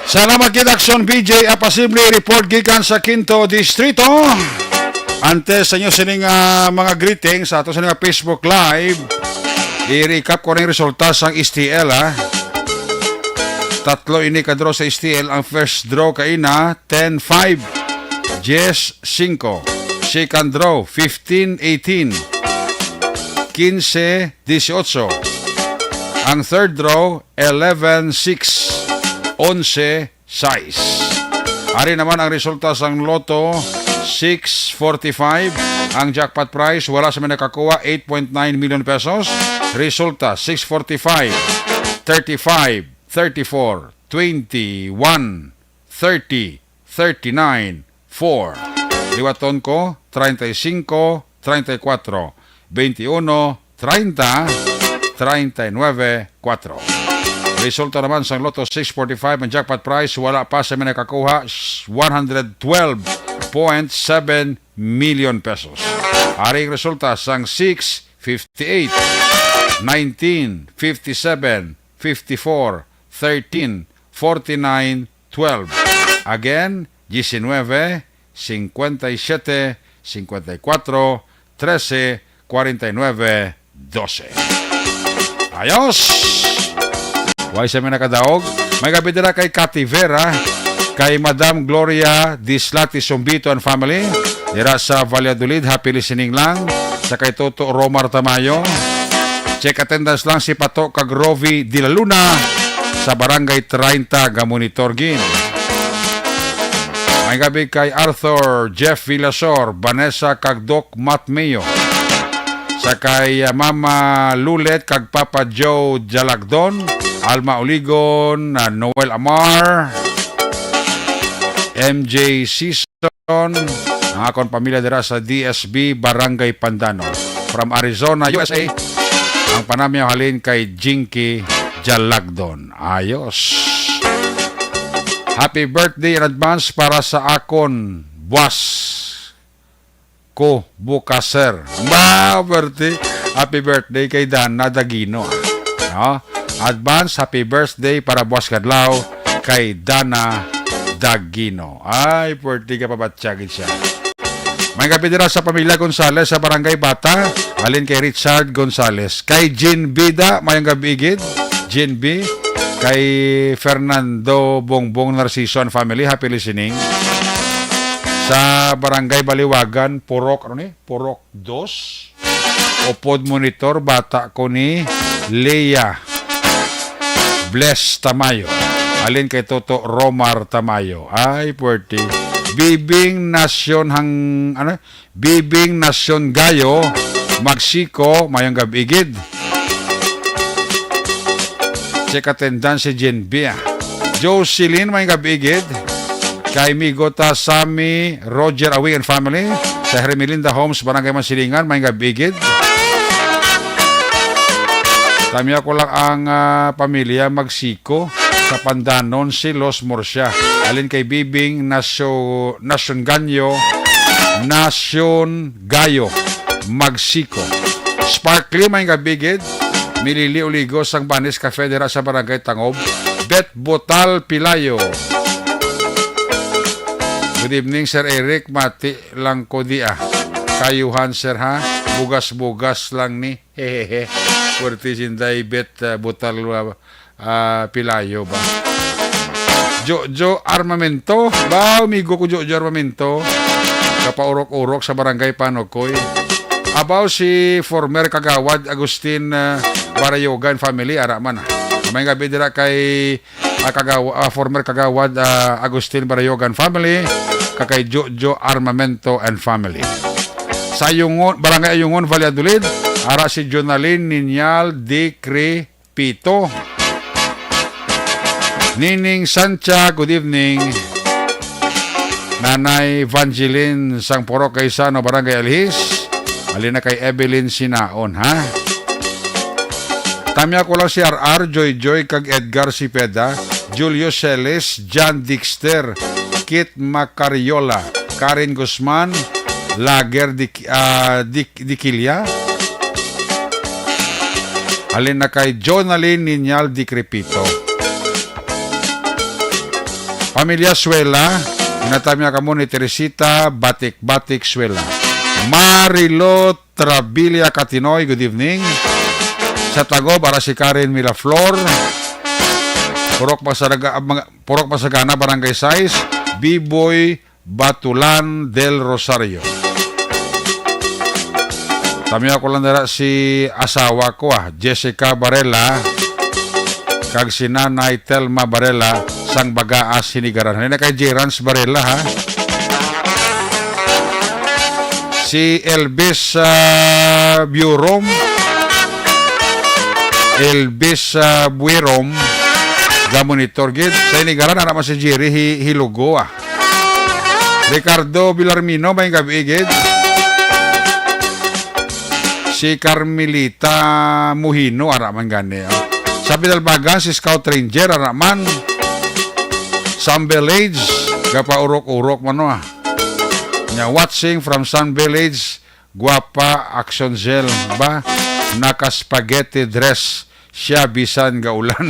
Salamat gid, Aksyon B J Apasimble, report gikan sa Quinto Distrito. Antes sa inyo sining, ah, mga greetings sa ato sa mga Facebook Live, i-recap ko ning resulta sang S T L, ha. Tatlo ini ka draw sa S T L. Ang first draw kaina, ten five, diyes singko. Second draw, fifteen eighteen, quince dieciocho. Ang third draw, eleven six, onse sais. Ari naman ang resulta sang Lotto six forty-five. Ang jackpot prize, wala sa may nakakuha, eight point nine million pesos. Resulta, six forty-five, thirty-five, thirty-four, twenty-one, thirty, thirty-nine, four. Liwaton ko, treinta y cinco, treinta y cuatro, veintiuno, treinta, treinta y nueve, cuatro. Resulta naman sang Lotto six forty-five, ang jackpot prize, wala pa sa may nakakuha, s-, one hundred twelve point seven million pesos. Ari ang resulta sang six fifty-eight, nineteen, fifty-seven, fifty-four, thirteen, forty-nine, twelve. Again, diecinueve, cincuenta y siete, cincuenta y cuatro, trece, cuarenta y nueve, doce. Ayos! Way sa may nakadaog. May gabi dira kay Cathy Vera, kay Madam Gloria Dislati Sumbito and family, dira sa Valladolid. Happy listening lang. Sa kay Toto Romar Tamayo. Check attendance lang si Pato kag Rovi de la Luna sa Barangay treinta, gamonitor gid. May gabi kay Arthur, Jeff Villasor, Vanessa kag Doc Matt Mayo. Sa kay, ah, Mama Lulet kag Papa Joe Jalagdon, Alma Oligon, ah, Noel Amar, M J Sison, ang akon pamilya dira sa D S B Barangay Pandanon. From Arizona, U S A, ang panamyaw halin kay Jinky Jalagdon. Ayos. Happy birthday in advance para sa akon, Buas ko Bukaser. Ba, birthday. Happy birthday kay Dana Dagino. No? Advance happy birthday para buas kadlaw kay Dana Dagino. Ay, birthday ka pa, batyagin siya. May gabi dira sa pamilya Gonzales sa Barangay Bata. Alin kay Richard Gonzales. Kay Jean Bida, mayong gabi gid. Jean B. Kay Fernando Bongbong Narciso and family, happy listening. Sa Barangay Baliwagan, Purok, ano ni? Purok dos. Upod monitor, bata ko ni Lea Bless Tamayo. Alin kay Toto Romar Tamayo. Ay, puwerte. Bibing Nasyon hang, ano? Bibing Nasyon Gayo, Magsiko, mayong gabi gid. Check attendance si Jen Bia. Jocelyn, mayong gabi gid. Kay Migo ta Sammy, Roger Awing and family. Sa Hermelinda Homes, Barangay Masilingan, mayong gabi gid. Tamya ko lang ang, ah, pamilya Magsiko sa Pandanon, Silos, Murcia. Alin kay Bibing Nasyo-, Nasyonganyo, Nasyon Gayo, Magsiko. Sparkly, may nga bigid. Milili Uligo sang Banis Cafe dira sa Barangay Tangob. Bet Botal Pilayo. Good evening, Sir Eric. Mati lang ko di, ah. Kayuhan, sir, ha? Bugas-bugas lang ni. Hehehe. Pwerte sinday Bet, ah, Botal, ah, ah, Pilayo ba? Jojo Armamento. Ba, amigo ko Jojo Armamento. Kapaurok-urok sa Barangay Panokoy. Abaw si former Kagawad Agustin, ah, Barayogan family, ara man, ah. May nga bidira kay, ah, kagawa-, ah, former Kagawad, ah, Agustin Barayogan family, kag kay Jojo Armamento and family. Sa Ayungon, Barangay Ayungon, Valladolid, ara si Jonalyn Niñal Dicrepito. Nining Sancha, good evening. Nanay Evangeline sang Purok Gaisano, Barangay Alhis. Alin na kay Evelyn Sinaon, ha? Tamya ko lang si R R, Joy Joy, kag Edgar Cepeda, Julio Celes, John Dexter, Kit Macariola, Karen Guzman, Lager di, ah, di, di Kilia. Alin na kay Jonalyn Niñal Dicrepito. Pamilya Suela, ginatamya kamo ni Teresita Batik-Batik Suela. Marilot Trabilia Katinoy, good evening. Sa Tagob, ara si Karen Milaflor. Purok Masaraga-, mga, Purok Masagana, Barangay Sais, Biboy Batulan del Rosario. Tamya ko lang dira si asawa ko, ah, Jessica Barela, kag si Nanay Telma Barela, sang Bagaa, Sinigaran. Ano na kay Jerans Barela, ha? Si Elvis, ah, Burom. Elvis, ah, Buerom. Gamonitor gid. Sa Sinigaran, ara man si Jerry Hi-, Hilugo, ah. Ricardo Villarmino, may gabi gid. Si Carmelita Muhino, ara man gani, ah. Sa Pinalbagan, si Scout Ranger, ara man. Sun Village, gapaurok-urok man, no, ah. Nya, watching from Sun Village, Guapa Action Gel ba? Naka-spaghetti dress siya bisan gaulan.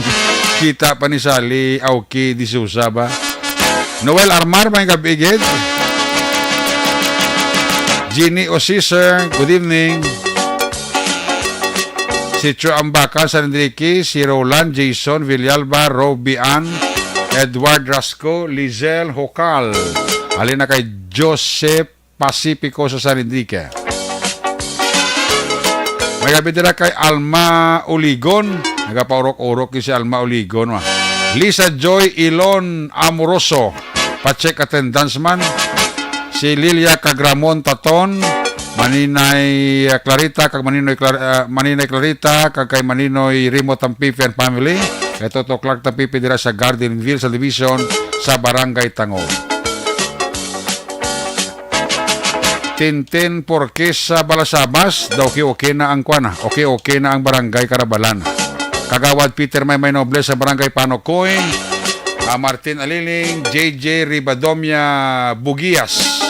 Kita pa ni Sally Auki D'Souza ba? Noel Armar, may gabi gid. Jeannie Osisir, good evening. Si Cho Ambacan, San Enrique, si Roland, Jason, Villalba, Roby Ann, Edward Rasco, Lizelle Hocal. Alin na kay Joseph Pacifico sa San Enrique. May gabi dira kay Alma Uligon. Nagapaurok-urok ni si Alma Uligon, wa. Lisa Joy Ilon Amoroso. Pa-check attendance man. Si Lilia kag Ramon Taton. Maninay, ah, Clarita kag Maninoy Clar-, ah, Maninay Clarita kag kay Maninoy Rimo Tampipi and family. Kay Toto Clark Tampipi dira sa Gardenville sa Division sa Barangay Tango. Tintin Porquis sa Balasabas, daw okay, okay na ang kwan, ah. Okay, okay na ang barangay Karabalan. Kagawad Peter Maymay Noble sa Barangay Panokoy, ah, Martin Aliling, J J Ribadomia Bugias.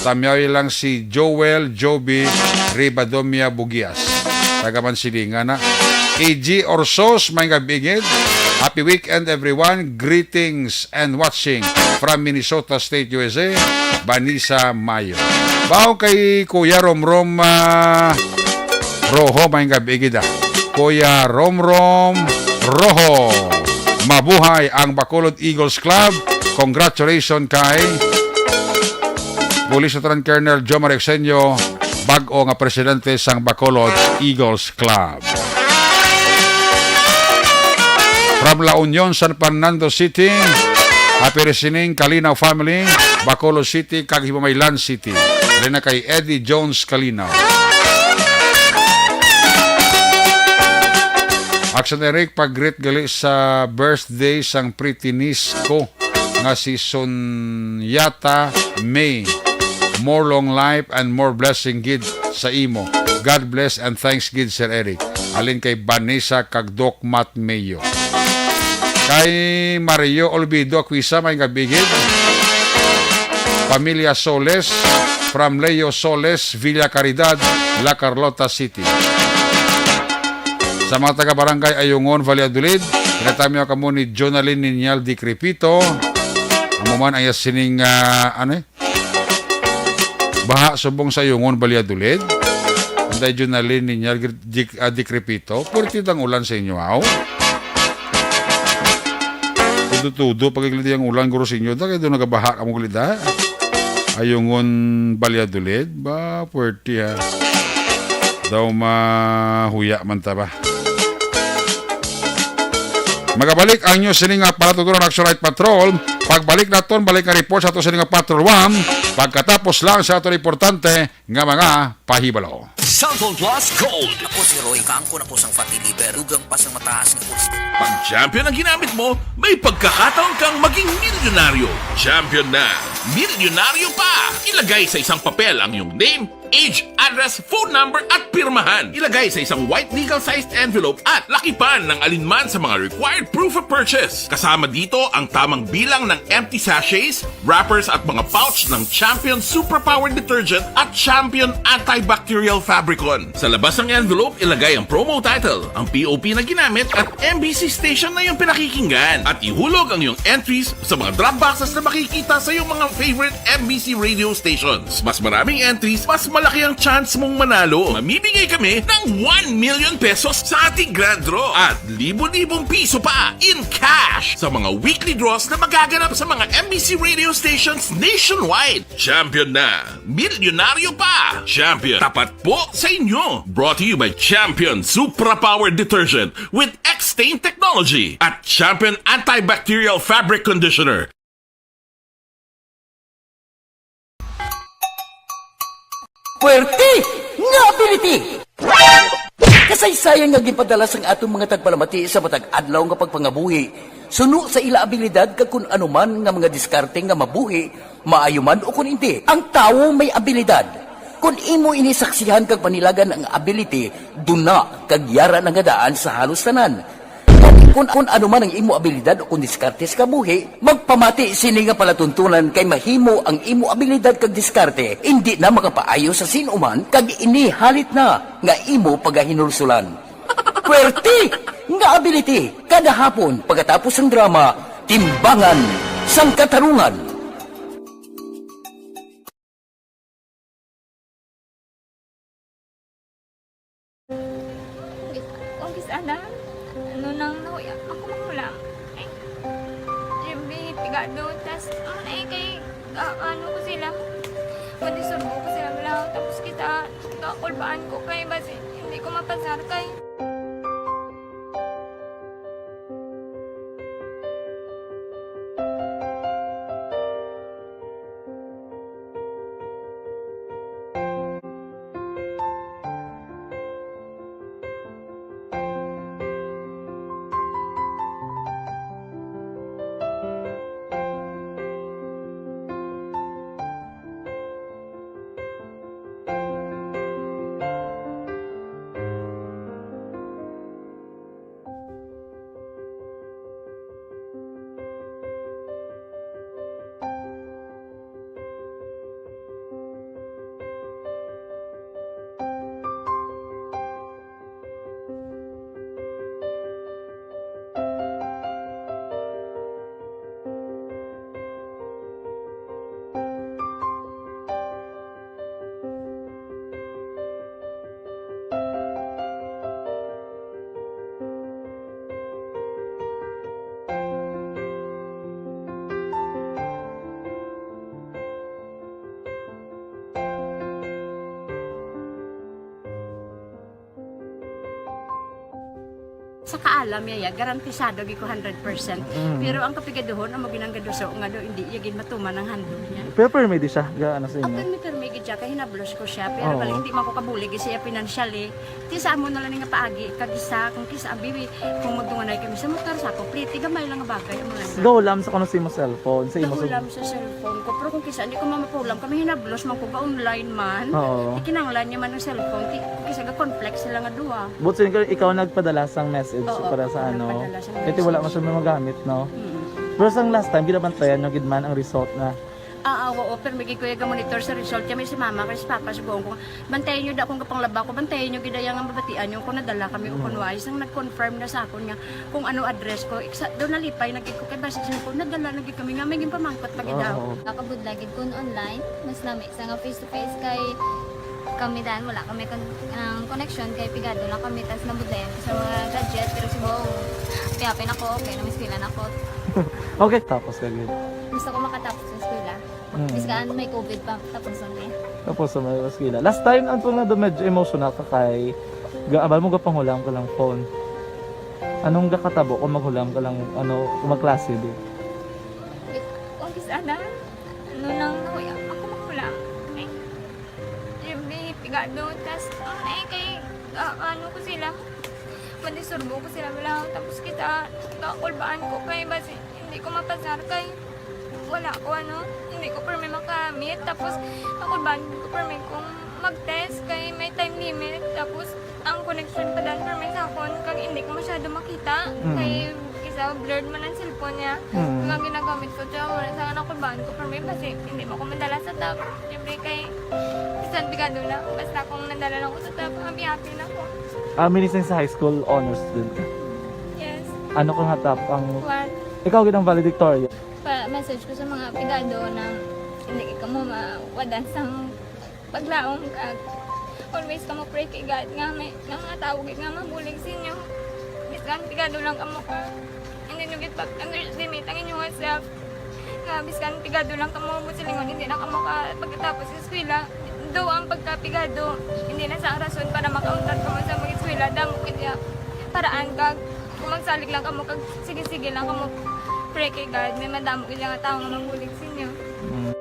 Tamyaw lang si Joel Joby Ribadomia Bugias. Taga Mansilingan na. A G Orsos, may nga bigid. Happy weekend, everyone. Greetings and watching from Minnesota State, U S A, Vanessa Mayo. Baon kay Kuya Romrom, ah, Rojo, may nga bigid, ah. Kuya Romrom Rojo. Mabuhay ang Bacolod Eagles Club. Congratulations kay Police Lieutenant Colonel Jomar Exenio, bag-o nga presidente sang Bacolod Eagles Club. From La Union, San Fernando City, happy listening, Kalinaw family, Bacolod City, kag Himamaylan City. Dali na kay Eddie Jones Kalinaw. Action Eric, pag-greet gali sa birthday sang pretty niece ko nga si Sunyata May. More long life and more blessing gid sa imo. God bless and thanks gid, Sir Eric. Halin kay Vanessa kag Doc Matt Mayo. Kay Mario Olvido Aquisa, may gabigid. Pamilya Soles, from Leo Soles, Villa Caridad, La Carlota City. Sa mga taga Barangay Ayungon, Valladolid, kinatami kamo ni Jonalyn Ninyal Di Crepito. Amo man ang iya sining, ah, ano eh? Baha subong sa Ayungon, Valladolid. Anday Jonalyn Ninyal Gr-, Di-, ah, Di Crepito. Pwerte ang ulan sa inyo, aw? Tudo-tudo, pag ang ulan, guro sa inyo, da, kaya doon nagabaha kamo gali da. Ayungon, Valladolid, ba, pwerte, ha. Daw mahuya man ta ba. Magabalik ang news sini nga Patrol Action Night Patrol. Pagbalik naton, balik nga report sa ato sini nga Patrol One. Pagkatapos lang sa aton importante nga mga pahibalo. Cellphone Plus Gold. Ako si Roy, kaangkon ako sang fatty liver, dugang pa sang mataas nga kurso. Pag champion ang ginamit mo, may pagkakataon kang maging milyonaryo. Champion na, milyonaryo pa! Ilagay sa isang papel ang iyong name, age, address, phone number, at pirmahan. Ilagay sa isang white legal-sized envelope at lakipan ng alinman sa mga required proof of purchase. Kasama dito ang tamang bilang ng empty sachets, wrappers, at mga pouch ng Champion Suprapower Detergent at Champion Antibacterial Fabricon. Sa labas ng envelope, ilagay ang promo title, ang P O P na ginamit, at M B C station na iyong pinakikinggan. At ihulog ang iyong entries sa mga drop boxes na makikita sa iyong mga favorite M B C radio stations. Mas maraming entries, mas malaki ang chance mong manalo. Mamimigay kami ng one million pesos sa ating grand draw at libo-libong piso pa in cash sa mga weekly draws na magaganap sa mga M B C radio stations nationwide. Champion na! Milyonaryo pa! Champion, tapat po sa inyo! Brought to you by Champion Supra Power Detergent with X-Stain Technology at Champion Antibacterial Fabric Conditioner. Puwerte nga ability! Kasaysayan nga ginpadala sang aton mga tagpalamati sa matag adlaw nga pagpangabuhi suno sa ila abilidad kag kun ano man nga mga diskarte nga mabuhi, maayo man o kun indi. Ang tawo may abilidad. Kun imo ini saksihan kag panilagan ang ability, duna kag yara na nga daan sa halos tanan. Kun, kun ano man ang imo abilidad o kun diskarte sa kabuhi, magpamati sini nga palatuntunan kay mahimo ang imo abilidad kag diskarte indi na makapaayo sa sin-o man kag ini halit na nga imo pagahinulsulan. Puwerte nga ability! Kada hapon, pagkatapos sang drama, Timbangan sang Katarungan. Kung gis-, ana, ano nang nahuya, ako manghulam. Ay, Jimmy, pigado, tas, ano na eh, kay, ah, ano ko sila, pwede surbo ko sila, wala, tapos kita, kakulbaan ko kay, basi, hindi ko mapasar kay. Sa kaalam niya, ya, garantisado gyud ko hundred percent. Mm. Pero ang kapigaduhon, amo ginang gaduso nga do, hindi ya gid matuman ang handog niya. Pero permi di siya, ga-, ano sa inyo? Permi, permi. Gid siya, kay hinablos ko siya, pero Oo. Galing di man ko kabulig siya financially. Ti sa amo na lang nga paagi, kag isa, kung kisa, abi, kung magdunganay kami sa motor, sa ako, pretty, gamay lang nga bagay, amo lang. Gahulam sa kuno sa imo cellphone, sa imo sa Gahulam sa cellphone ko, pero kung kisa, hindi ko mamapulam, kami hinablos man ko, ga-online man. Oo. Ikinanglan niya man ang cellphone, ti, kung kisa, ga-conflict sila nga duha. But sin-, ikaw nagpadala sang message Oo, para sa ako ano? Nagpadala sang Kasi wala message. Man siya magamit, no? Mm. Pero sang last time, ginabantayan nyo gid man ang result na Ah, ah, oo, pero may gid ko yung monitor sa result. Kaya may si mama, kaya si papa, sugoon ko, "Bantayan nyo da akong kapanglaba ko, bantayan nyo gid ang mabatian nyo kung nadala kami o Mm. kung wala." Isang nag-confirm na sa akon nga kung ano address ko. Iksa, doon nalipay na gid ko kay basi sa ko, nadala na gid kami nga may ginpamangkot pa gid Oo, daw. Oo. Nakabudlay gid kun online, mas nami sa nga face to face kay kami dan wala kami kon-, ang connection kay pigado lang kami tas nabudlayan ko sa mga gadget pero si Bong, happy-happy na ko, okay na, may eskwela na ko. Okay, tapos ka gid. Gusto ko makatapos sa eskwela. Mm. Bis ka ano, may covid pa, tapos na eh. Tapos sa may eskwela. Last time, ang tunga do medyo emotional ka kay ga-, abal mo gapanghulam ka lang phone. Anong gakatabo kung maghulam ka lang, ano, kung magklase di? Kung kis-, ano, ano lang, nahuya ako maghulam. Ay, every pigado, tas, ang ay kay, ah, ano ko sila, madisturbo ko sila, wala, tapos kita, kakulbaan ko kay, basi, hindi ko mapasar kay, wala ko, ano, hindi ko permi makamit. Tapos, ako ba, hindi ko permi kung mag-test kay may time limit. Tapos, ang connection pa dan permi sa akon, kag hindi ko masyado makita. Mm. Kay, kisa blurred man ang cellphone niya. Mm. Ang ginagamit ko, siya, wala sa anak ko, baan ko permi, basi, hindi mo ko madala sa top. Siyempre, kay, bisan pigado lang, basta kung nadala lang ko sa top, happy-happy na ko. Ah, minising sa high school, honor student ka? Yes. Ano ka nga top ang One. Ikaw gid ang valedictorian. Pa-message ko sa mga pigado na hindi ka mo mawadan sang paglaom kag always ka mo pray kay God nga may, nga mga tawo gid nga mabulig sa inyo. Bisan pigado lang kamo ka, hindi nyo gid pag-underestimate ang inyong self. Nga bisan pigado lang kamo mo silingon, hindi na kamo ka pagkatapos sa eskwela. Do ang pagkapigado, hindi na sa rason para makauntat kamo sa mag-eskwela. Damo gid ya paraan kag kung magsalig lang kamo kag sige-sige lang kamo pray kay God, may madamo gid nga tawo nga mabulig sa inyo. Mm.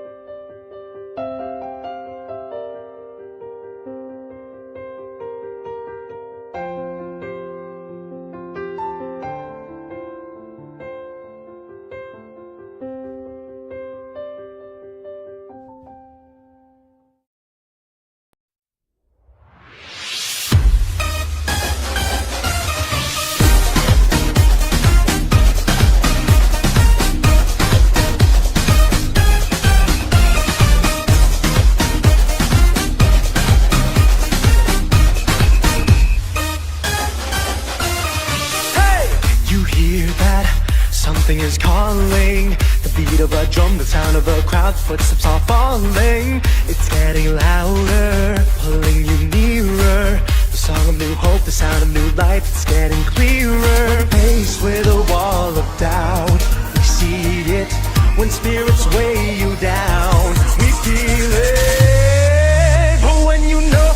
Hey! Can you hear that? Something is calling. The beat of a drum, the sound of a crowd, footsteps are falling. It's getting louder, pulling you nearer. The song of new hope, the sound of new life, it's getting clearer. When faced with a wall of doubt, we see it. When spirits weigh you down, we feel it. But when you know,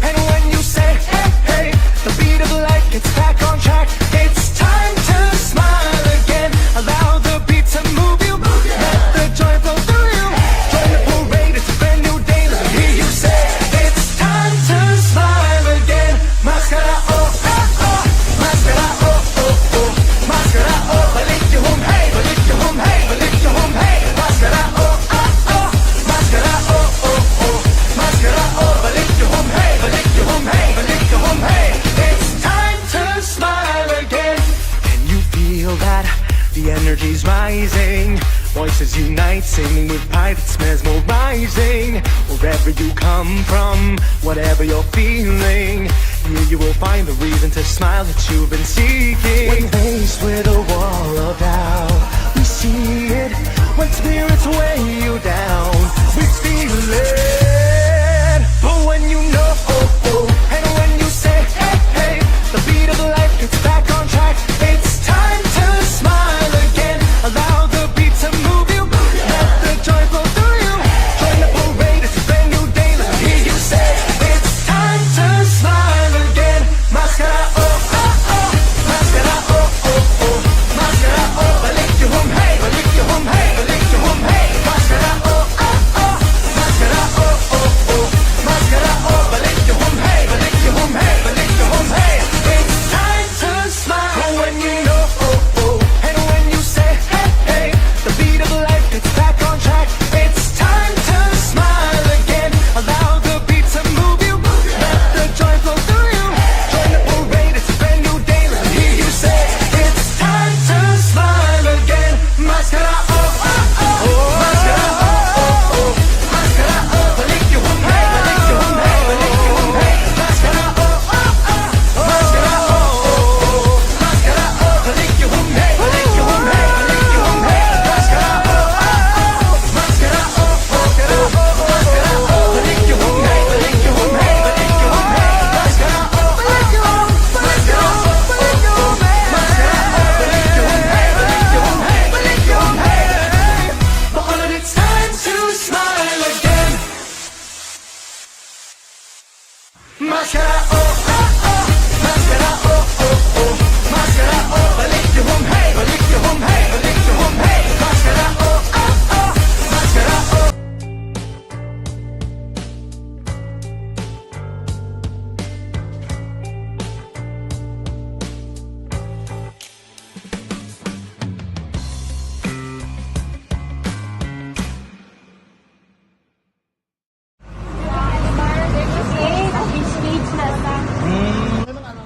and when you say, "Hey, hey," the beat of life gets back on track. It's time to smile again. Allow the beat to move you. Let the joy flow through you. Join the parade, it's a brand new day. Let me hear you say, "It's time to smile again." Maskara, oh, ah, oh. Maskara, oh, oh, oh. Maskara, oh, balik yung hum, hey, balik yung hum, hey, balik yung hum, hey. Maskara, oh, ah, oh. Maskara, oh, oh, oh. Maskara, oh, balik yung hum, hey, balik yung hum, hey, balik yung hum, hey. It's time to smile again. Can you feel that? The energy's rising. Voices unite, singing with pride, it's mesmerizing. Wherever you come from, whatever you're feeling, here you will find the reason to smile that you've been seeking. When faced with a wall of doubt, we see it. When spirits weigh you down, we feel it. But when you know, oh, oh, and when you say, "Hey, hey," the beat of life gets back on track. It's time to smile again. Allow the beat to move you. Let the joy flow through you. Join the parade, it's a brand new day. Let me hear you say, "It's time to smile again." Maskara, oh, ah, oh. Maskara, oh, oh, oh. Maskara, oh, balik yung hum, hey, balik yung hum, hey, balik yung hum, hey. Maskara, oh, ah, oh. Maskara, oh,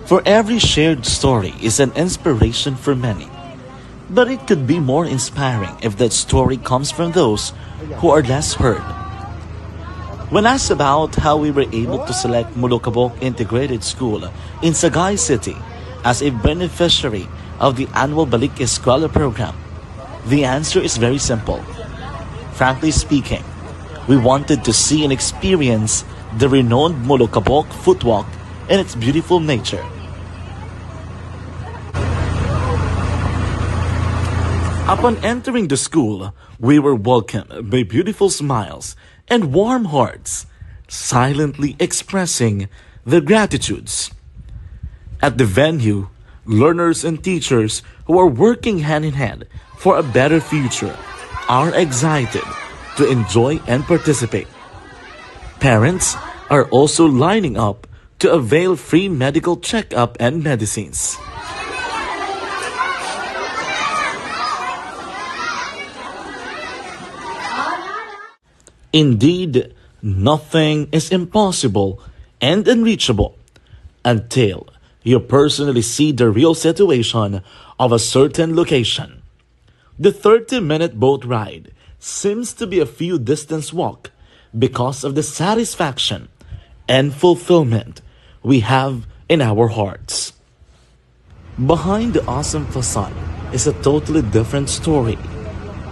For every shared story is an inspiration for many. But it could be more inspiring if that story comes from those who are less heard. When asked about how we were able to select Molokabok Integrated School in Sagay City as a beneficiary of the annual Balik Eskwela program, the answer is very simple. Frankly speaking, we wanted to see and experience the renowned Molokabok footwalk and its beautiful nature. Upon entering the school, we were welcomed by beautiful smiles and warm hearts, silently expressing their gratitudes. At the venue, learners and teachers who are working hand in hand for a better future are excited to enjoy and participate. Parents are also lining up to avail free medical checkup and medicines. Indeed, nothing is impossible and unreachable until you personally see the real situation of a certain location. The thirty-minute boat ride seems to be a few distance walk because of the satisfaction and fulfillment we have in our hearts. Behind the awesome facade is a totally different story.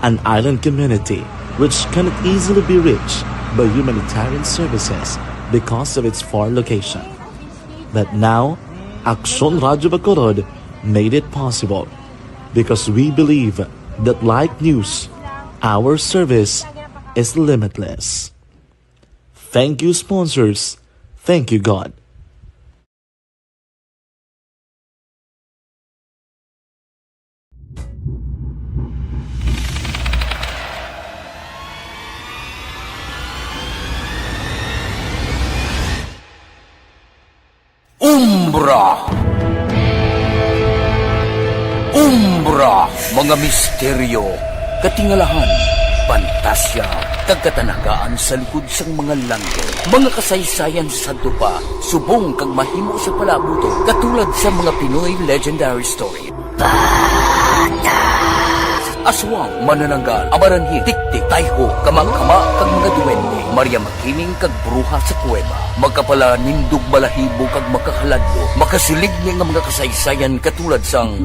An island community which cannot easily be reached by humanitarian services because of its far location. But now, Aksyon Radyo Bacolod made it possible because we believe that, like news, our service is limitless. Thank you, sponsors. Thank you, God. Umbra. Umbra, mga misteryo, katingalahan, pantasya, kag katanagaan sa likod sang mga langit. Mga kasaysayan sa sadto pa, subong kag mahimo sa palaabuton, katulad sa mga Pinoy legendary story. Aswang, manananggal, amaranhit, tiktik, tayho, kamangkama, kag mga duwende. Maria Makiling kag bruha sa kuweba. Makapalanindog balahibo kag makahaladlo. Makasiligni nga mga kasaysayan katulad sang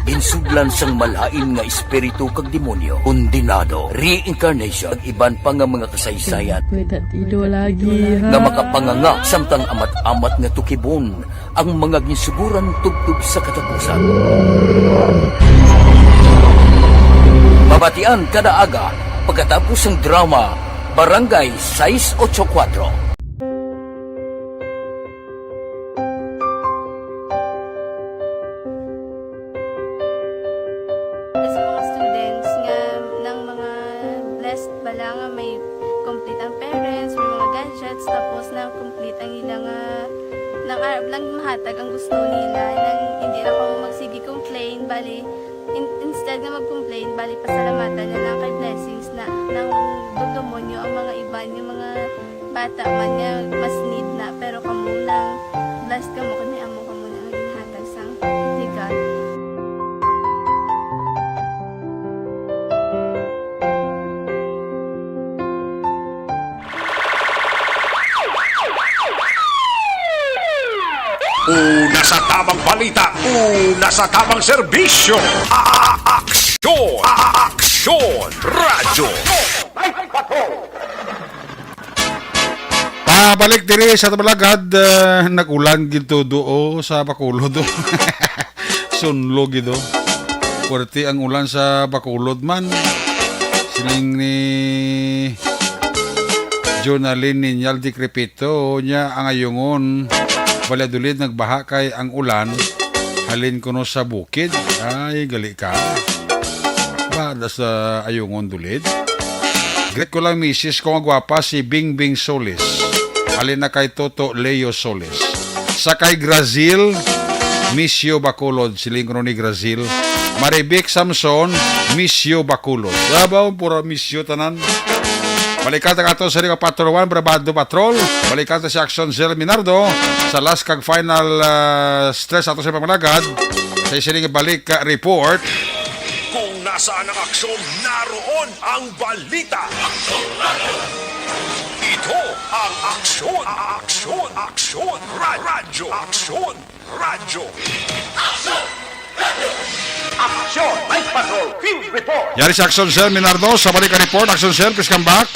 ginsudlan sang malain nga espiritu kag demonyo, kondenado, reincarnation, kag iban pa nga mga kasaysayan Wait, that ido lagi, nga ha? makapanganga samtang amat-amat nga tukibon ang mga ginsuguran tubtob sa katapusan. Mabatian kada aga pagkatapos sang drama Barangay sais ocho kuwatro. Sa mga students nga nang mga blessed bala nga may complete ang parents, may mga gadgets, tapos na complete ang ila nga nang arab lang mahatag ang gusto nila, nang hindi na kamo magsige complain, bali, in- instead nga mag-complain, bali, pasalamatan na lang kay blessings na nang dumdumo nyo ang mga iban nga mga bata man nga mas need na, pero kamo nang blessed kamo kay may amo kamo na nga ginhatag sang ni God. Una sa tamang balita, una sa tamang serbisyo. A-, a-, aksyon, a-, a-, aksyon, radyo. Pabalik diri sa Tabalagad, ah, nag-ulan gid to do, oh, sa Bacolod, oh. Sunlo gid, oh. Puwerte ang ulan sa Bacolod man. Siling ni Jonalyn Niñal Decrepito, nya ang Ayungon, Valladolid, nagbaha kay ang ulan halin kuno sa bukid. Ay, gali ka. Ba, da sa Ayungon, Dulid. Greet ko lang misis ko nga gwapa, si Bingbing Solis. Halin na kay Toto Leo Solis. Sa kay Grazil, miss you, Bacolod, siling kuno ni Grazil. Marivic Samson, miss you, Bacolod. Sabaw, pura miss you tanan. Balikan ang ato sa Liga Patrol one, Brabado Patrol. Balikan ta si Action Zell Minardo sa last kag final, ah, stress ato sa pangmalagad. Sa sining balik, ah, report. Kung nasaan ang aksyon, naroon ang balita. Ito ang Aksyon, Aksyon, Aksyon, Ra-, Radyo, Aksyon, Radyo. Aksyon! Night Patrol Field Report! Yari si Action Cell Minardo sa balik report. Action Cell, please come back.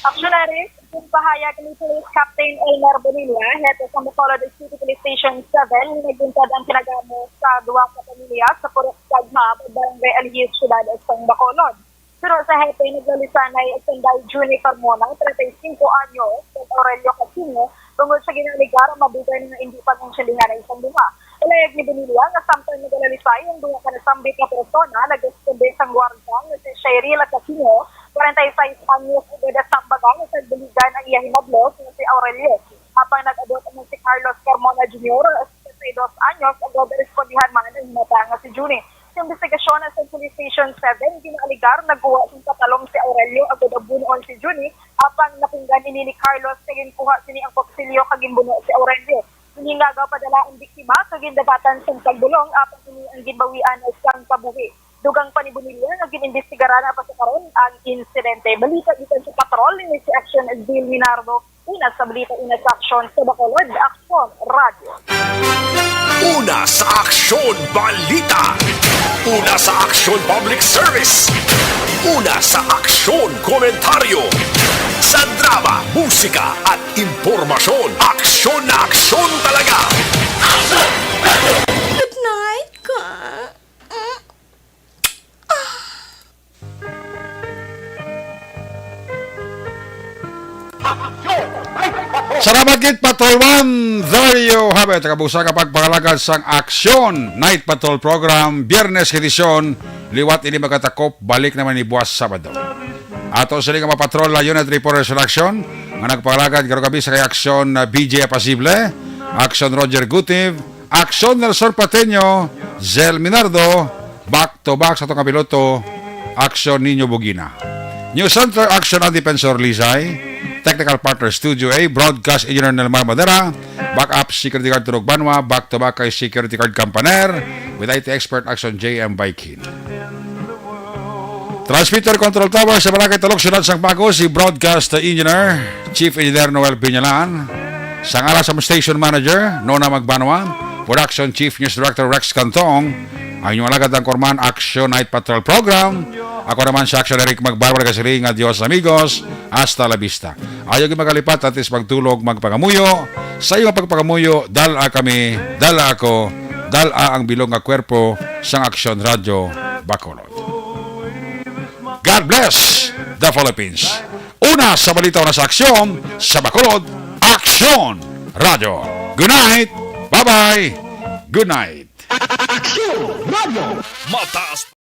Action, Eric. Kung pahayag ni Police Captain Elmer Bonilla, hepe sa Bacolod City Police Station seven, naglungkod ang kinagamo sa duha ka pamilya sa Purok Gagma, Barangay Alhis, Siyudad sang Bacolod. Pero sa hepe, naglalisanay ang Tanday Juni Carmona, treinta y cinco anyos, kag Aurelio Casino, tungod sa ginaaligar ang madugay nga indi pag-intindihan sang duha. Palayag ni Bonilla nga samtang nagalalisay ang duha ka nasambit nga persona, nagresponde sang guarda nga si Shairila Casino, kwarenta y seis anyos, agod nasambagan nga nagbuligan ang iya hinablos nga si Aurelio. Apang nag-abot ang si Carlos Carmona Junior, sesenta y dos anyos, agod respondihan man ang himata nga si Juni. Sa investigasyon sa Police Station seven, ginaaligar nagkuha sing patalong si Aurelio agod ang bunuon si Juni, apang napunggan ini ni Carlos kay ginkuha sini ang kutsilyo kag ginbuno si Aurelio. Hingaga padala ang biktima kag gindapatan sang pagbulong, apang ini ang ginbawian sang kabuhi. Dugang pa ni Bonilla nga gin-imbestigaran pa sa karon ang insidente. Balita gikan sa patrol ni si Action Zell Minardo. Una sa balita, una sa aksyon sa Bacolod, Aksyon Radyo. Una sa aksyon, balita. Una sa aksyon, public service. Una sa aksyon, komentaryo. Sa drama, musika, at impormasyon, aksyon na aksyon talaga. Good night, ka. Salamat gid, Patrol One. There you have it. Kabusa ka pagpangalagad sang Aksyon Night Patrol Program, Biyernes edisyon. Liwat ini magatakop, balik naman ni buwas Sabado. Ato sila nga mapatrol na unit reporters in action nga nagpangalagad karong gabi sa kay Aksyon, uh, B J Apasible, Aksyon Roger Gutiv, Aksyon Nelson Pateño, Zel Minardo, back to back sa atong kapiloto, Aksyon Nino Bugina. News Center, Aksyon ang Defensor Lizay, Technical Partner Studio A, Broadcast Engineer Nelmar Madera, Backup Security Guard Turog Banwa, back to back kay Security Guard Campaner, with I T Expert Aksyon J M Baikin. Transmitter Control Tower sa Barangay Talok, Siyudad sang Bago, si Broadcast Engineer, Chief Engineer Noel Piñalan. Sang alas sa Station Manager, Nona Magbanwa. Production Chief News Director Rex Cantong. Ang inyong alagad ang Korman Action Night Patrol Program. Ako naman si Action Eric Magbanwa, nagasiring nga Dios amigos. Hasta la vista. Ayaw gyud magalipat, at least magtulog, magpangamuyo. Sa iyong pagpangamuyo, dala kami, dala ako, dala ang bilog nga kwerpo sang Aksyon Radyo Bacolod. God bless the Philippines. Una sa balita, una sa aksyon, sa Bacolod, Aksyon Radyo. Good night. Bye-bye. Good night. Aksyon Radyo. Mataas